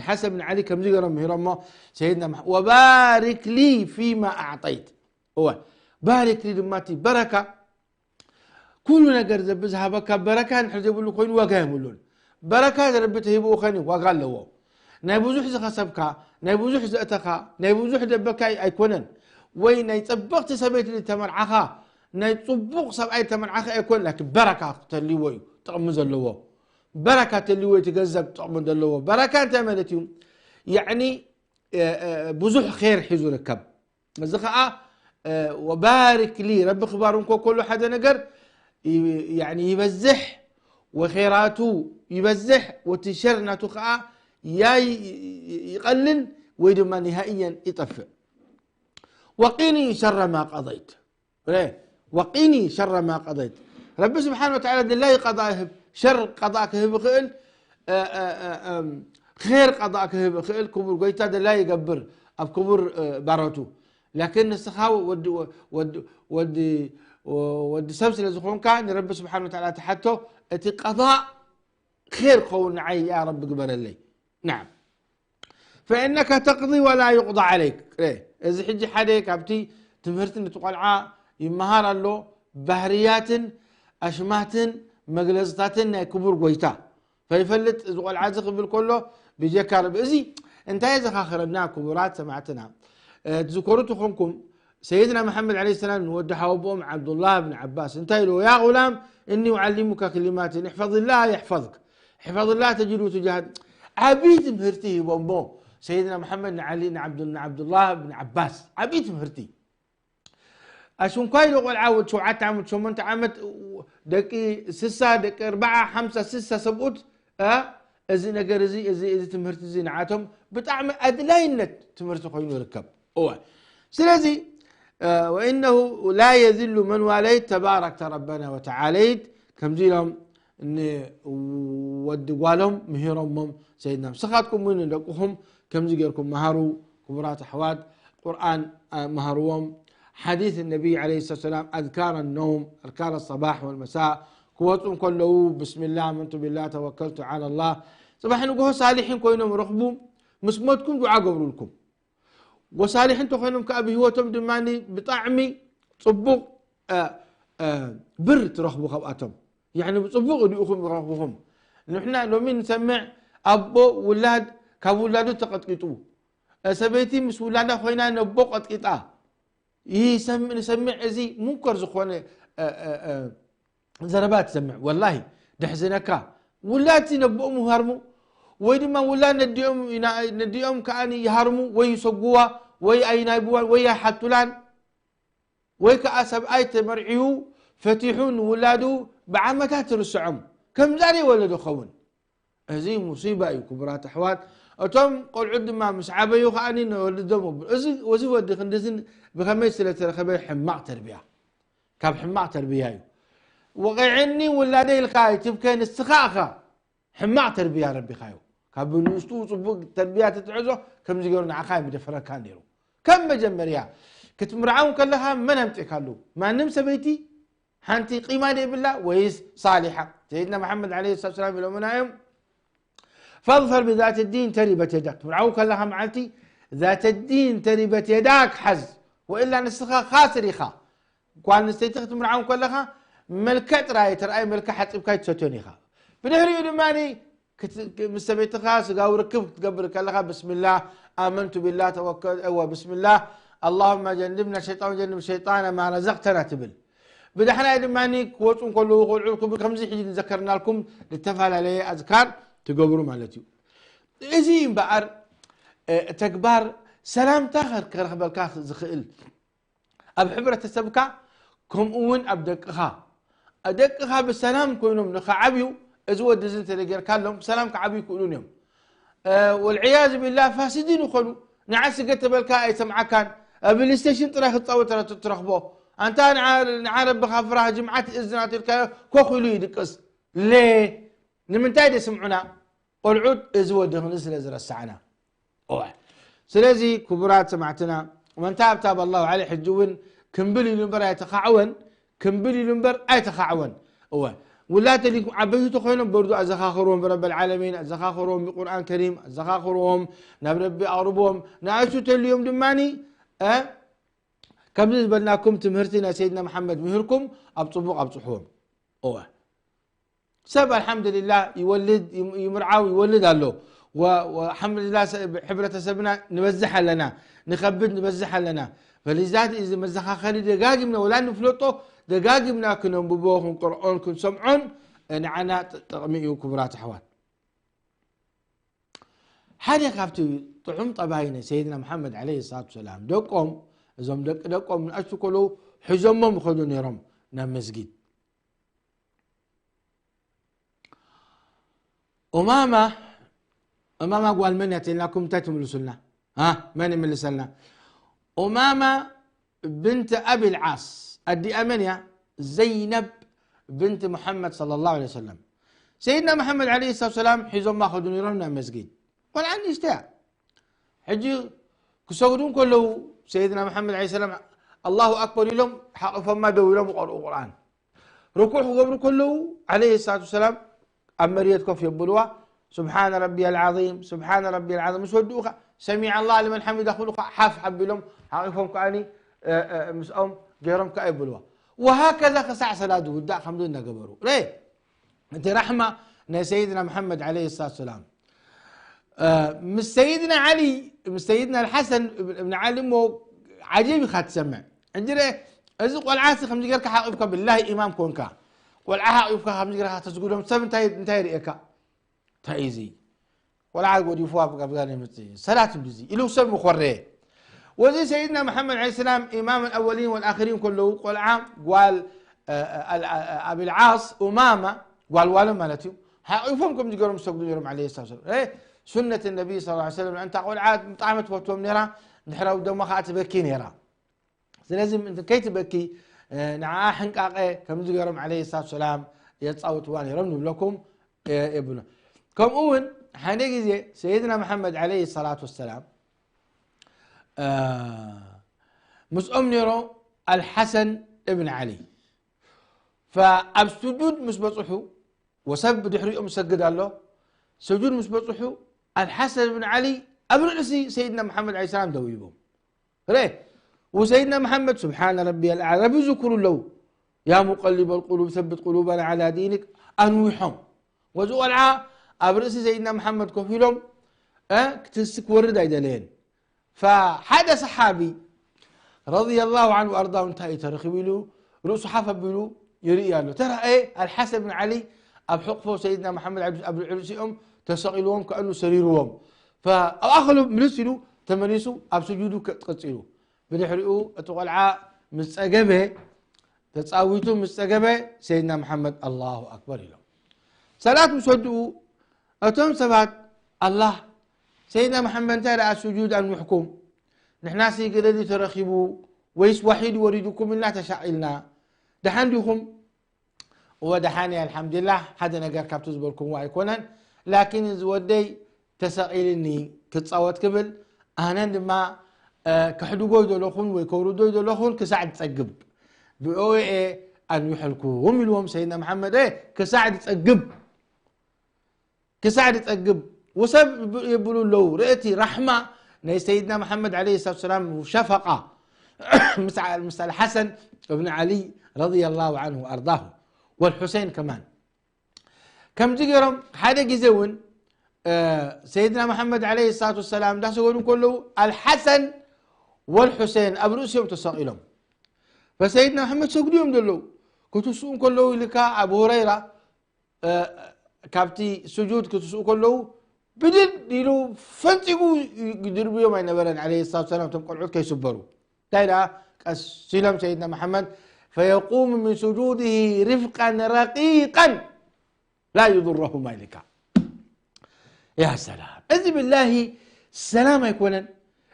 ሓሰን ብን ዓሊ ከምዚ ገይሮም ምሂሮሞ ሰይድና መሓ-፣ ወባሪክ ሊ ፊማ ኣዕጠይት። እወ፣ ባሪክ ሊ ድማ እቲ በረካ፣ ኩሉ ነገር ዘብ ዝሃበካ በረካ እንድሕር ዘይብሉ ኮይኑ ዋጋ የብሉን። በረካ ረቢ ተሂብኡ ኸኒ ዋጋ ኣለዎ። ናይ ብዙሕ ዝኸሰብካ፣ ናይ ብዙሕ ዘእተኻ፣ ናይ ብዙሕ ደበካ ኣይኮነን። ወይ ናይ ጸበቕቲ ሰበይቲ ዝተመርዓኻ፣ ናይ ጽቡቕ ሰብኣይ ዝተመርዓኻ ኣይኮን፣ ላኪን በረካ ተልይዎ እዩ ጥቕሚ ዘለዎ። በረካ ተልይዎ እዩ እቲ ገንዘብ ጥቕሚ ዘለዎ። በረካ እንታይ ማለት እዩ? ያዕኒ፣ እ፣ እ፣ ብዙሕ ኼር ሒዙ ርከብ። እዚ ኸዓ፣ እ፣ ወባሪክ ሊ፣ ረቢ ክባርኮ ከሎ ሓደ ነገር ይ-፣ ያዕኒ ይበዝሕ፣ ወኼራቱ ይበዝሕ፣ ወቲ ሸር ናቱ ኸዓ ያ ይ-፣ ይ-፣ ይቐልል ወይ ድማ ንሃእየን ይጠፍእ። ወቂኒ ሸረ ማ ቀضይት። ረ-፣ ወቂኒ ሸረ ማ ቀضይት። ረቢ ስብሓን ወተዓላ ድላይ ቀضእ ይህብ፣ ሸር ቀضእ ክህብ ይኽእል፣ እ፣ እ፣ እ፣ እም፣ ኼር ቀضእ ክህብ ይኽእል፣ ክቡር ጎይታ ድላይ ይገብር ኣብ ክቡር፣ እ፣ ባሮቱ። ላኪን ንስኻ ወዲ፣ ወዲ፣ ወዲ፣ ወዲ ሰብ ስለ ዝኾንካ ንረቢ ስብሓን ወተዓላ ትሓቶ፣ እቲ ቀضእ ኼር ክኸውን ንዓይ ያ ረቢ ግበረለይ። ናዓም። ፈኢነከ ተቅዲ ወላ ዩቅዳ ዓለይክ። ረ-፣ እዚ ሕጂ ሓደ ካብቲ ትምህርቲ ነቲ ቆልዓ ይመሃር ኣሎ፣ ባህርያትን ኣሽማትን መግለጽታትን ናይ ክቡር ጎይታ ፈይፈልጥ እዚ ቆልዓ እዚ ክብል ከሎ ብጀካ ረቢ። እዚ እንታይ የዘኻኽረና ክቡራት ሰማዕትና? እ፣ ትዝከሩ ተኾንኩም ሰይድና መሓመድ ዓለይሂ ሰላም ንወዲ ሓወቦኦም ዓብዱላህ ብን ዓባስ እንታይ ኢልዎ? ያ ጉላም እኒ ኡዓሊሙካ ክሊማትን እሕፈዝላህ የሕፈዝክ፣ እሕፈዝላህ ተጅዱ ትጃህ። ዓብዪ ትምህርቲ ሂቦሞ ሰይድና መሓመድ ንዓሊ ንዓብዱ-፣ ንዓብዱላህ ብን ዓባስ ዓብዪ ትምህርቲ። ኣሽንኳይ ዶ ቆልዓ ወዲ ሸውዓተ ዓመት፣ ሸሞንተ ዓመት፣ ደቂ ስሳ፣ ደቂ ኣርባዓ፣ ሓምሳ፣ ስሳ ሰብኡት፣ እ፣ እዚ ነገር እዚ፣ እዚ፣ እዚ ትምህርቲ እዚ ንዓቶም ብጣዕሚ ኣድላይነት ትምህርቲ ኮይኑ ይርከብ። እወ። ስለዚ፣ እ፣ ወኢነሁ ላ የዝሉ መን ዋለይት ተባረክተ ረበና ወተዓለይት፣ ከምዚ ኢሎም ንወዲ ጓሎም ምሂሮሞም ሰይድና። ንስኻትኩም እውን ንደቅኹም ከምዚ ጌርኩም መሃሩ። ክቡራት ኣሕዋት፣ ቁርኣን፣ አ፣ መሃርዎም። ሓዲስ ነቢይ ዓለይሂ ሰላቱ ሰላም፣ ኣዝካር ነውም፣ ኣዝካር ሰባሕ ወልመሳእ፣ ክወፁ እንከለዉ፣ ብስሚላህ፣ ኣመንቱ ቢላህ፣ ተወከልቱ ዓላ ላህ። ጽባሕ ንግሆ ሳሊሒን ኮይኖም ረኽቡ። ምስ ሞትኩም ዱዓ ገብሩልኩም። ወሳሊሕ እንተኾይኖም ከኣ ብህይወቶም ድማ ብጣዕሚ ጽቡቕ፣ እ፣ እ፣ ብር ትረኽቡ ካብኣቶም። ያዕኒ ብጽቡቕ እዲኡኹም ረኽብኹም። ንሕና ሎሚ ንሰምዕ ኣቦ ውላድ ካብ ውላዱ ተቐጥቂጡ፣ እ፣ ሰበይቲ ምስ ውላዳ ኮይና ነቦ ቀጥቂጣ። ይሰምዕ፣ ንሰምዕ። እዚ ሙንከር ዝኾነ፣ እ፣ እ፣ እ፣ ዘረባ ትሰምዕ። ወላሂ ደሕዝነካ። ውላድሲ ነቦኦም ይሃርሙ፣ ወይ ድማ ውላድ ነዲኦም ይና-፣ ነዲኦም ከኣ ይሃርሙ፣ ወይ ይሰጉዋ፣ ወይ ኣይናይብዋን፣ ወይ ኣይሓቱላን፣ ወይ ከኣ ሰብኣይ ተመርዕዩ ፈቲሑ ንውላዱ ብዓመታት ትርስዖም። ከምዛ ዘይወለዶ ኸውን። እዚ ሙሲባ እዩ፣ ክቡራት ኣሕዋት። እቶም ቆልዑት ድማ ምስ ዓበዩ ከኣ ንወልዶም፣ እዚ፣ እዚ ወዲ ክንድዝን ብኸመይ ስለ ተረኸበ? ሕማቕ ተርቢያ። ካብ ሕማቕ ተርቢያ እዩ። ወቒዕኒ ውላደ ኢልካ ኣይትብከ፣ ንስኻ ኢኻ ሕማቕ ተርቢያ ረቢኻዮ። ካብ ብንእሽቱ ጽቡቕ ተርቢያ ተትሕዞ፣ ከምዚ ገይሩ ንዓኻ ኣይምደፈረካን ነይሩ። ከም መጀመርያ ክትምርዓው ከለኻ መን ኣምጺእካሉ? ማንም ሰበይቲ ሓንቲ ቂማ ዘይብላ ወይስ ሳሊሓ? ሰይድና መሓመድ ዓለይሂ ሰላቱ ወሰላም ኢሎምና እዮም፣ "ፈዝፈር ብዛቲ ዲን ተሪበት የዳክ።" ክትምርዓው ከለኻ መዓልቲ ዛተ ዲን ተሪበት የዳክ ሓዝ፣ ወኢላ ንስኻ ካስር ኢኻ። ጓል ኣንስተይቲ ክትምርዓው ከለኻ መልክዕ ጥራይ ተርኣይ፣ መልክዕ ሓጺብካ ኣይትሰትዮን ኢኻ። ብድሕሪኡ ድማ ክት-፣ ምስ ሰበይትኻ ስጋዊ ርክብ ክትገብር ከለኻ፣ "ብስምላህ ኣመንቱ ቢላህ ተወከል-፣ እወ፣ ብስምላህ ኣላሁመ ጀንብና ሸይጣን ወጀንብ ሸይጣን ማ ረዘቅተና" ትብል። ብዳሕራይ ድማ ክወፁ እንከለዉ ቆልዑ ክብ-፣ ከምዚ ሕጂ ዝዘከርናልኩም ዝተፈላለየ ኣዝካር ትገብሩ ማለት እዩ። እዚ እምበኣር፣ እ፣ ተግባር ሰላምታ ከር-፣ ከረኽበልካ ዝኽእል ኣብ ሕብረተሰብካ፣ ከምኡ እውን ኣብ ደቅኻ። ደቅኻ ብሰላም ኮይኖም ንኽዓብዩ፣ እዚ ወዲ እዚ እንተደይ ጌርካሎም፣ ብሰላም ክዓብዩ ይክእሉን እዮም። እ፣ ወልዕያዝ ቢላህ፣ ፋሲዲን ይኾኑ። ንዓ ስገድ ተበልካ ኣይሰምዓካን። ኣብ ፕሌይስቴሽን ጥራይ ክጻወት ትረ-፣ ትረኽቦ። ኣንታ ንዓ፣ ንዓ ረብኻ ፍራህ፣ ጅምዓት እዝናት ኢልካዮ ኮኽ ኢሉ ይድቅስ። ሌ፣ ንምንታይ ደስምዑና? ቆልዑት እዚ ወዲ ክንዲ ስለ ዝረሳዕና። እወ። ስለዚ ክቡራት ሰማዕትና፣ ወመን ታብ ታበ ኣላሁ ዐለይህ፣ ሕጂ እውን ክምብል ኢሉ እምበር ኣይተኻዕወን፣ ክምብል ኢሉ እምበር ኣይተኻዕወን። እወ። ውላድ ተሊኩም ዓበይቲ ተኾይኖም በርዱ ኣዘኻኽርዎም ብረበል ዓለሚን፣ ኣዘኻኽርዎም ብቁርኣን ከሪም፣ ኣዘኻኽርዎም ናብ ረቢ ኣቕርብዎም። ንኣሽቱ ተልዮም ድማኒ፣ እ፣ ከምዚ ዝበልናኩም ትምህርቲ ናይ ሰይድና መሓመድ ምሂርኩም ኣብ ጽቡቕ ኣብጽሕዎም። እወ። ሰብ ኣልሓምዱሊላህ ይወልድ፣ ይም-፣ ይምርዓው፣ ይወልድ ኣሎ። ወ-፣ ወ-፣ ኣልሓምዱሊላህ ሰ-፣ ሕብረተሰብና ንበዝሕ ኣለና፣ ንኸብድ ንበዝሕ ኣለና። ፈሊዛት እዚ መዘኻኸሪ ደጋጊምና ወላ ንፍለጦ ደጋጊምና ክነንብቦ፣ ክንቅርኦን ክንሰምዖን ንዓና ጥ-፣ ጥቕሚ እዩ ክቡራት ኣሕዋት። ሓደ ካብቲ ጥዑም ጠባይ ናይ ሰይድና መሓመድ ዓለይሂ ሰላቱ ሰላም፣ ደቆም፣ እዞም ደቂ ደቆም ንኣሽቱ ከለዉ ሒዞሞም ይኸዱ ነይሮም ናብ መስጊድ። ኡማማ፣ ኡማማ ጓል መን እያ ተልናኩም እንታይ ትምልሱልና? ሃ፣ መን ይምልሰልና? ኡማማ ብንት ኣቢል ዓስ፣ ኣዲኣ መን እያ? ዘይነብ ብንት ሙሓመድ ሰለላሁ ዐለይሂ ወሰለም። ሰይድና መሓመድ ዓለይሂ ሰላቱ ሰላም ሒዞማ ከዱ ነይሮም ናብ መስጊድ። ቆልዓ ንእሽቶ እያ። ሕጂ ክሰግዱ እንከለዉ ሰይድና መሓመድ ዓለይሂ ሰላም ኣላሁ ኣክበር ኢሎም ሓቒፎማ ደው ኢሎም ይቐርኡ ቁርኣን። ርኩዕ ክገብሩ ከለዉ ዓለይሂ ሰላቱ ሰላም ኣብ መሬት ኮፍ የብልዋ። ስብሓነ ረቢየል ዓዚም፣ ስብሓነ ረቢየል ዓዚም ምስ ወድኡ ኸዓ ሰሚዐ ኣላህ ሊመን ሓሚዳ ክብሉ ኸዓ ሓፍ ሓቢሎም ሓቒፎም ከዓኒ፣ እ፣ እ፣ ምስኦም ገይሮም ከዓ የብልዋ። ወሃከዛ ክሳዕ ሰላት ዝውዳእ ከምዚ እናገበሩ። ረ-፣ እቲ ራሕማ ናይ ሰይድና መሓመድ ዓለይሂ ሰላቱ ሰላም፣ እ፣ ምስ ሰይድና ዓሊ፣ ምስ ሰይድና ኣልሓሰን እብን ዓሊ እሞ ዓጀብ ኢኻ ትሰምዕ። ሕጂ ረ-፣ እዚ ቆልዓሲ ከምዚ ጌርካ ሓቂፍካ፣ ብላሂ ኢማም ኮንካ፣ ቆልዓ ሓቂፍካ ከምዚ ጌርካ ተስግዶም ሰብ እንታይ፣ እንታይ ይርእየካ? እንታይ እዩ እዚ? ቆልዓ ጎዲፉ ኣብ፣ ኣብ ጋር ይመጽእ። ሰላት እንድዚ ኢሉ ሰብ ምኾረ። ወዚ ሰይድና መሓመድ ዓለይሂ ሰላም ኢማም ኣልኣወሊን ወልኣኽሪን ከለዉ ቆልዓ ጓል፣ እ፣ እ፣ ኣል-፣ እ፣ እ፣ ኣቢል ዓስ ኡማማ ጓል ጓሎም ማለት እዩ። ሓቂፎም ከም ዝገሮም ዝሰግዱ ነይሮም ዓለይሂ ሰላቱ ወሰላም። እ፣ ሱነት ነቢ ሰለላሁ ዐለይሂ ወሰለም፣ እንታ ቆልዓ ብጣዕሚ ትፈትዎም ነይራ፣ ድሕራዊ ደማ ከዓ ትበኪ ነይራ። ስለዚ ምእንቲ ከይትበኪ፣ እ፣ ንዓኣ ሕንቃቐ ከም ዝገሮም ዓለይሂ ሰላቱ ወሰላም፣ የጻውትዋ ነይሮም ንብለኩም የብሉ። ከምኡ እውን ሓደ ግዜ ሰይድና መሓመድ ዓለይሂ ሰላቱ ወሰላም ምስኦም ነይሮ ኣልሓሰን እብን ዓሊ። ኣብ ስጁድ ምስ በጽሑ ወሰብ ብድሕሪኦም ሰግድ ኣሎ። ስጁድ ምስ በጽሑ ኣልሓሰን እብን ዓሊ ኣብ ርእሲ ሰይድና መሓመድ ዓለይሂ ሰላም ደዊቦም። ረ ወሰይድና መሓመድ ስብሓነ ረቢየል ኣዕላ ረቢ ዝክሩ ኣለዉ። ያ ሙቀሊበል ቁሉብ ሰብት ቁሉበና ዓላ ዲኒክ ኣንዊሖም። ወዚ ቆልዓ ኣብ ርእሲ ሰይድና መሓመድ ኮፍ ኢሎም ክትንስ ክወርድ ኣይደለየን። ፈሓደ ሰሓቢ ረዲየላሁ ዓንሁ ኣርዳሁ እንታይ እዩ ተረኺቡ ኢሉ ርእሱ ሓፍ ኣቢሉ ይርኢ ኣሎ። ተራእየ ኣልሓሰን ብን ዓሊ ኣብ ሕቕፎ ሰይድና መሓመድ ዓሊ ኣብ ልዕሊ ርእሲኦም ተሰቒልዎም ከእኑ ሰሪርዎም። ኣብ ኣኸሉ ምልስ ኢሉ ተመሊሱ ኣብ ስጁዱ ቀጺሉ። ብድሕሪኡ እቲ ቆልዓ ምስ ጸገበ ተጻዊቱ ምስ ጸገበ ሰይድና መሓመድ ኣላሁ ኣክበር ኢሎም። ሰላት ምስ ወድኡ እቶም ሰባት ኣላህ ሰይድና መሓመድ እንታይ ደኣ ስጁድ ኣንውሕኩም ንሕናሲ ገለ ድዩ ተረኺቡ ወይስ ዋሒድ ወሪዱኩም ኢልና ተሻቒልና። ደሓን ዲኹም? እወ ደሓን እየ ኣልሓምዱሊላህ፣ ሓደ ነገር ካብቲ ዝበልኩምዎ ኣይኮነን። ላኪን እዚ ወደይ ተሰቒልኒ ክጻወት ክብል ኣነን ድማ ከሕድጎ ይደለኹን ወይ ከውርዶ ይደለኹን ክሳዕ ዝጸግብ ብኦኤ ኣንዊሐልኩም ኢልዎም ሰይድና መሓመድ ክሳዕ ዝጸግብ ክሳዕ ዝጸግብ ወሰብ ይብሉ ኣለዉ። ርእቲ ራሕማ ናይ ሰይድና መሓመድ ዓለይሂ ሰላቱ ወሰላም ሸፈቃ ምስ ኣልሓሰን እብን ዓሊ ረዲየላሁ ዓንሁ ኣርዳሁ ወልሑሴን ከማን ከምዚ ገይሮም ሓደ ግዜ እውን ሰይድና መሓመድ ዓለይሂ ሰላቱ ወሰላም እንዳሰገዱ ከለዉ ኣልሓሰን ወልሑሴን ኣብ ርእሲኦም ተሰቒሎም ፈሰይድና መሓመድ ሰግዱ እዮም ዘለዉ ክትስኡ ከለዉ ኢልካ ኣብ ሁረይራ ካብቲ ስጁድ ክትስኡ ከለዉ ብድድ ኢሉ ፈንፂጉ ድርብዮም ኣይነበረን ዓለይሂ ሰላቱ ሰላም እቶም ቆልዑት ከይስበሩ እንታይ ደኣ ቀስ ኢሎም ሰይድና መሓመድ ፈየቁሙ ምን ስጁድህ ርፍቀን ረቂቀን ላ ዩድረሁማ ኢልካ ያ ሰላም እዚ ብላሂ ሰላም ኣይኮነን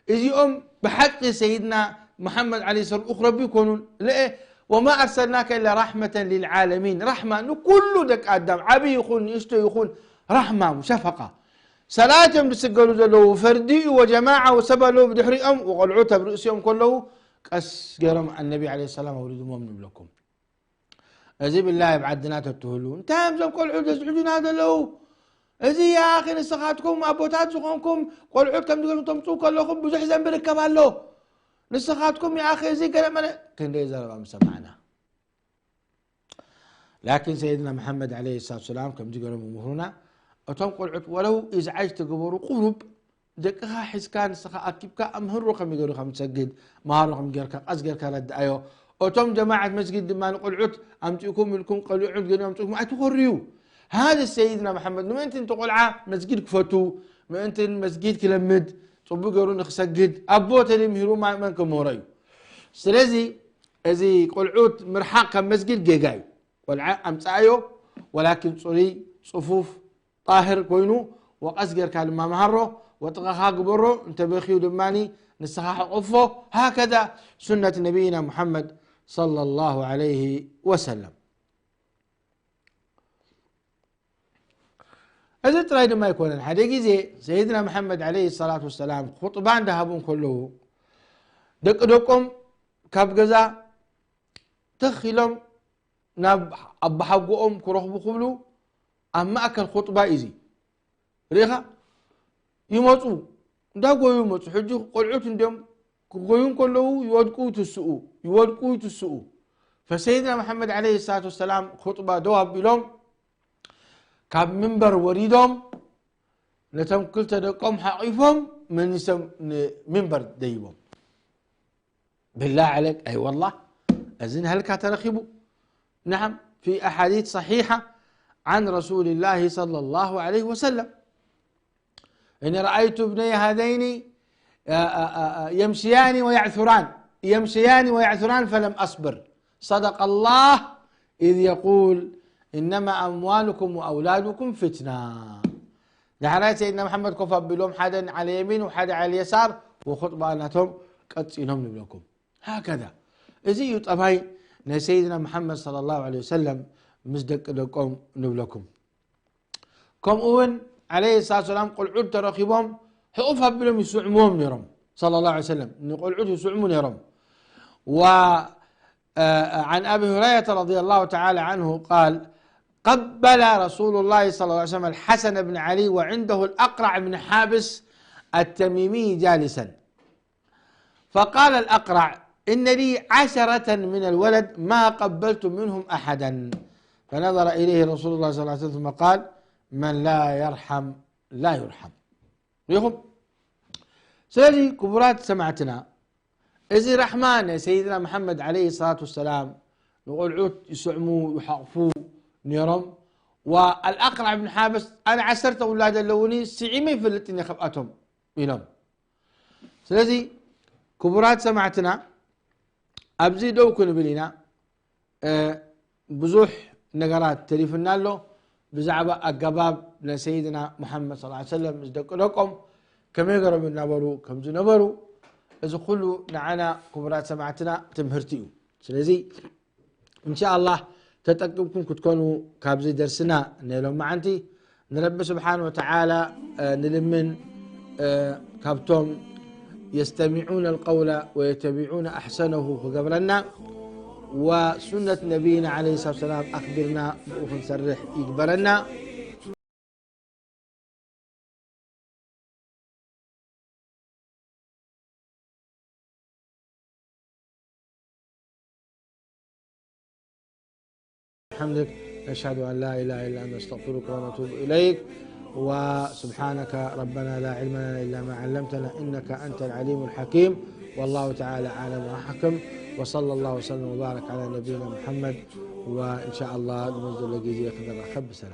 እዚኦም ብሓቂ ሰይድና መሓመድ ዓለይሂ ሰላም ልኡኽ ረቢ ይኮኑን ለኤ ወማ ኣርሰልናከ ኢላ ራሕመተን ሊልዓለሚን ራሕማ ንኩሉ ደቂ ኣዳም ዓብዪ ይኹን ንእሽቶ ይኹን ራሕማ ሸፈቃ ሰላት እዮም ዝስገዱ ዘለዉ ፈርዲ እዩ ወጀማዓ ወሰብ ኣለዉ ብድሕሪኦም ወቆልዑት ኣብ ርእሲኦም ከለዉ ቀስ ገይሮም ኣነቢ ዓለይሂ ሰላም ኣውሪድሞም ንብለኩም እዚ ብላይ ኣብ ዓድና ተትህሉ እንታይ እዮም እዞም ቆልዑት ዘዝሕዱና ዘለዉ እዚ ያኺ ንስኻትኩም ኣቦታት ዝኾንኩም ቆልዑት ከም ዝገርም ተምፅኡ ከለኹም ብዙሕ ዘንቢ ርከብ ኣሎ ንስኻትኩም ያኺ እዚ ገለ መለ ክንደይ ዘረባ ምሰማዕና ላኪን ሰይድና መሓመድ ዓለይሂ ሰላቱ ሰላም ከምዚ ገይሮም ይምህሩና እቶም ቆልዑት ወለው ኢዝዓጅ ተገበሩ ቁሩብ ደቅኻ ሒዝካ ንስኻ ኣኪብካ ኣምህሮ ከመይ ገይሩ ከም ትሰግድ መሃሮ ከም ጌርካ ቀስ ጌርካ ረድኣዮ እቶም ጀማዓት መስጊድ ድማ ንቆልዑት ኣምፂእኩም ኢልኩም ቀሊዑም ገሊኦም ኣምፅእኩም ኣይትኾርዩ ሃዚ ሰይድና መሓመድ ንምእንቲ እንተ ቆልዓ መስጊድ ክፈቱ ምእንቲ መስጊድ ክለምድ ፅቡቅ ገይሩ ንክሰግድ ኣቦ ተደምሂሩ መን ክምህሮ እዩ ስለዚ እዚ ቆልዑት ምርሓቅ ካብ መስጊድ ጌጋ እዩ ቆልዓ ኣምፅኣዮ ወላኪን ፅሩይ ፅፉፍ ጣህር ኮይኑ ወቀስ ጌርካ ድማ መሃሮ ወጥቐኻ ግበሮ እንተበኽዩ ድማ ንስኻ ሕቆፎ ሃከዛ ሱነት ነቢይና ሙሓመድ صلى الله عليه وسلم እዚ ጥራይ ድማ ኣይኮነን ሓደ ግዜ ሰይድና መሓመድ ለ ሰላት ወሰላም ኹጥባ እንዳሃቡ እንከለዉ ደቂ ደቆም ካብ ገዛ ትኽ ኢሎም ናብ ኣባሓጎኦም ክረኽቡ ክብሉ ኣብ ማእከል ኹጥባ እዩ እዚ ርኢኻ ይመፁ እንዳጎዩ ይመፁ ሕጂ ቆልዑት እንዲኦም ክጎዩ እንከለዉ ይወድቁ ይትስኡ ይወድቁ ይትስኡ ፈሰይድና መሓመድ ለ ሰላት ወሰላም ኹጥባ ደው ኣቢሎም ካብ ምንበር ወሪዶም ነቶም ክልተ ደቆም ሓቂፎም መኒሶም ንምንበር ደይቦም بالله عليك أي والله እዚ ንህልካ ተረኺቡ نعم في أحاديث صحيحة عن رسول الله صلى الله عليه وسلم إني رأيت ابني هذين يمشيان ويعثران يمشيان ويعثران فلم أصبر صدق الله إذ يقول إنما أموالكم وأولادكم فتنة ዳሕራይ ሰይድና መሓመድ ኮፍ ኣቢሎም ሓደ ዓለ የሚን ወሓደ ዓለ የሳር ወኹጥባ ናቶም ቀፂሎም ንብለኩም ሃከዛ እዚ እዩ ጠባይ ናይ ሰይድና መሓመድ صلى الله عليه وسلم ምስ ደቂ ደቆም ንብለኩም። ከምኡ እውን ዓለይሂ ሰላቱ ሰላም ቆልዑት ተረኺቦም ሕቑፍ ኣቢሎም ይስዕምዎም ነይሮም። ሰለላሁ ዐለይሂ ወሰለም ንቆልዑት ይስዕሙ ነይሮም። و عن أبي هريرة رضي الله تعالى عنه قال: قبل رسول الله صلى الله عليه وسلم الحسن بن علي وعنده الأقرع بن حابس التميمي جالسا، فقال الأقرع: إن لي عشرة من الولد ما قبلت منهم أحدا. فنظر إليه رسول الله صلى الله عليه وسلم ثم قال: من لا يرحم لا يرحم. ሪኹም? ስለዚ ክቡራት ሰማዕትና፣ እዚ ራሕማ ናይ ሰይድና መሓመድ ዓለይሂ ሰላቱ ወሰላም፣ ንቆልዑት ይስዕሙ፣ ይሓቕፉ ነይሮም። ወኣልኣቅራዕ ብን ሓበስ፣ ኣነ ዓሰርተ ውላድ ኣለውኒ፣ ስዒመ ይፈልጥን እየ ካብኣቶም ኢሎም። ስለዚ ክቡራት ሰማዕትና፣ ኣብዚ ደው ክንብል ኢና። እ፣ ብዙሕ ነገራት ተሪፍና ኣሎ ብዛዕባ ኣገባብ ናይ ሰይድና ሙሓመድ ሰለላሁ ዐለይሂ ወሰለም ምስ ደቂ ደቆም ከመይ ገሮም እናበሩ ከም ዝነበሩ፣ እዚ ኩሉ ንዓና ክቡራት ሰማዕትና ትምህርቲ እዩ። ስለዚ እንሻኣላህ ተጠቂምኩም ክትኮኑ ካብዚ ደርስና ናይ ሎማዓንቲ ንረቢ ስብሓን ወተዓላ፣ እ፣ ንልምን፣ እ፣ ካብቶም የስተሚዑነ ልቀውለ ወየተቢዑነ ኣሕሰነሁ ክገብረና፣ ወሱነት ነቢይና ዓለይሂ ሰላቱ ሰላም ኣኽቢርና ብኡ ክንሰርሕ ይግበረና። بحمدك، نشهد أن لا إله إلا أنت، نستغفرك ونتوب إليك. وسبحانك ربنا لا علم لنا إلا ما علمتنا إنك أنت العليم الحكيم. والله تعالى أعلم وأحكم. وصلى الله وسلم وبارك على نبينا محمد. وإن شاء الله نمزل لك زي خضر خبسنا.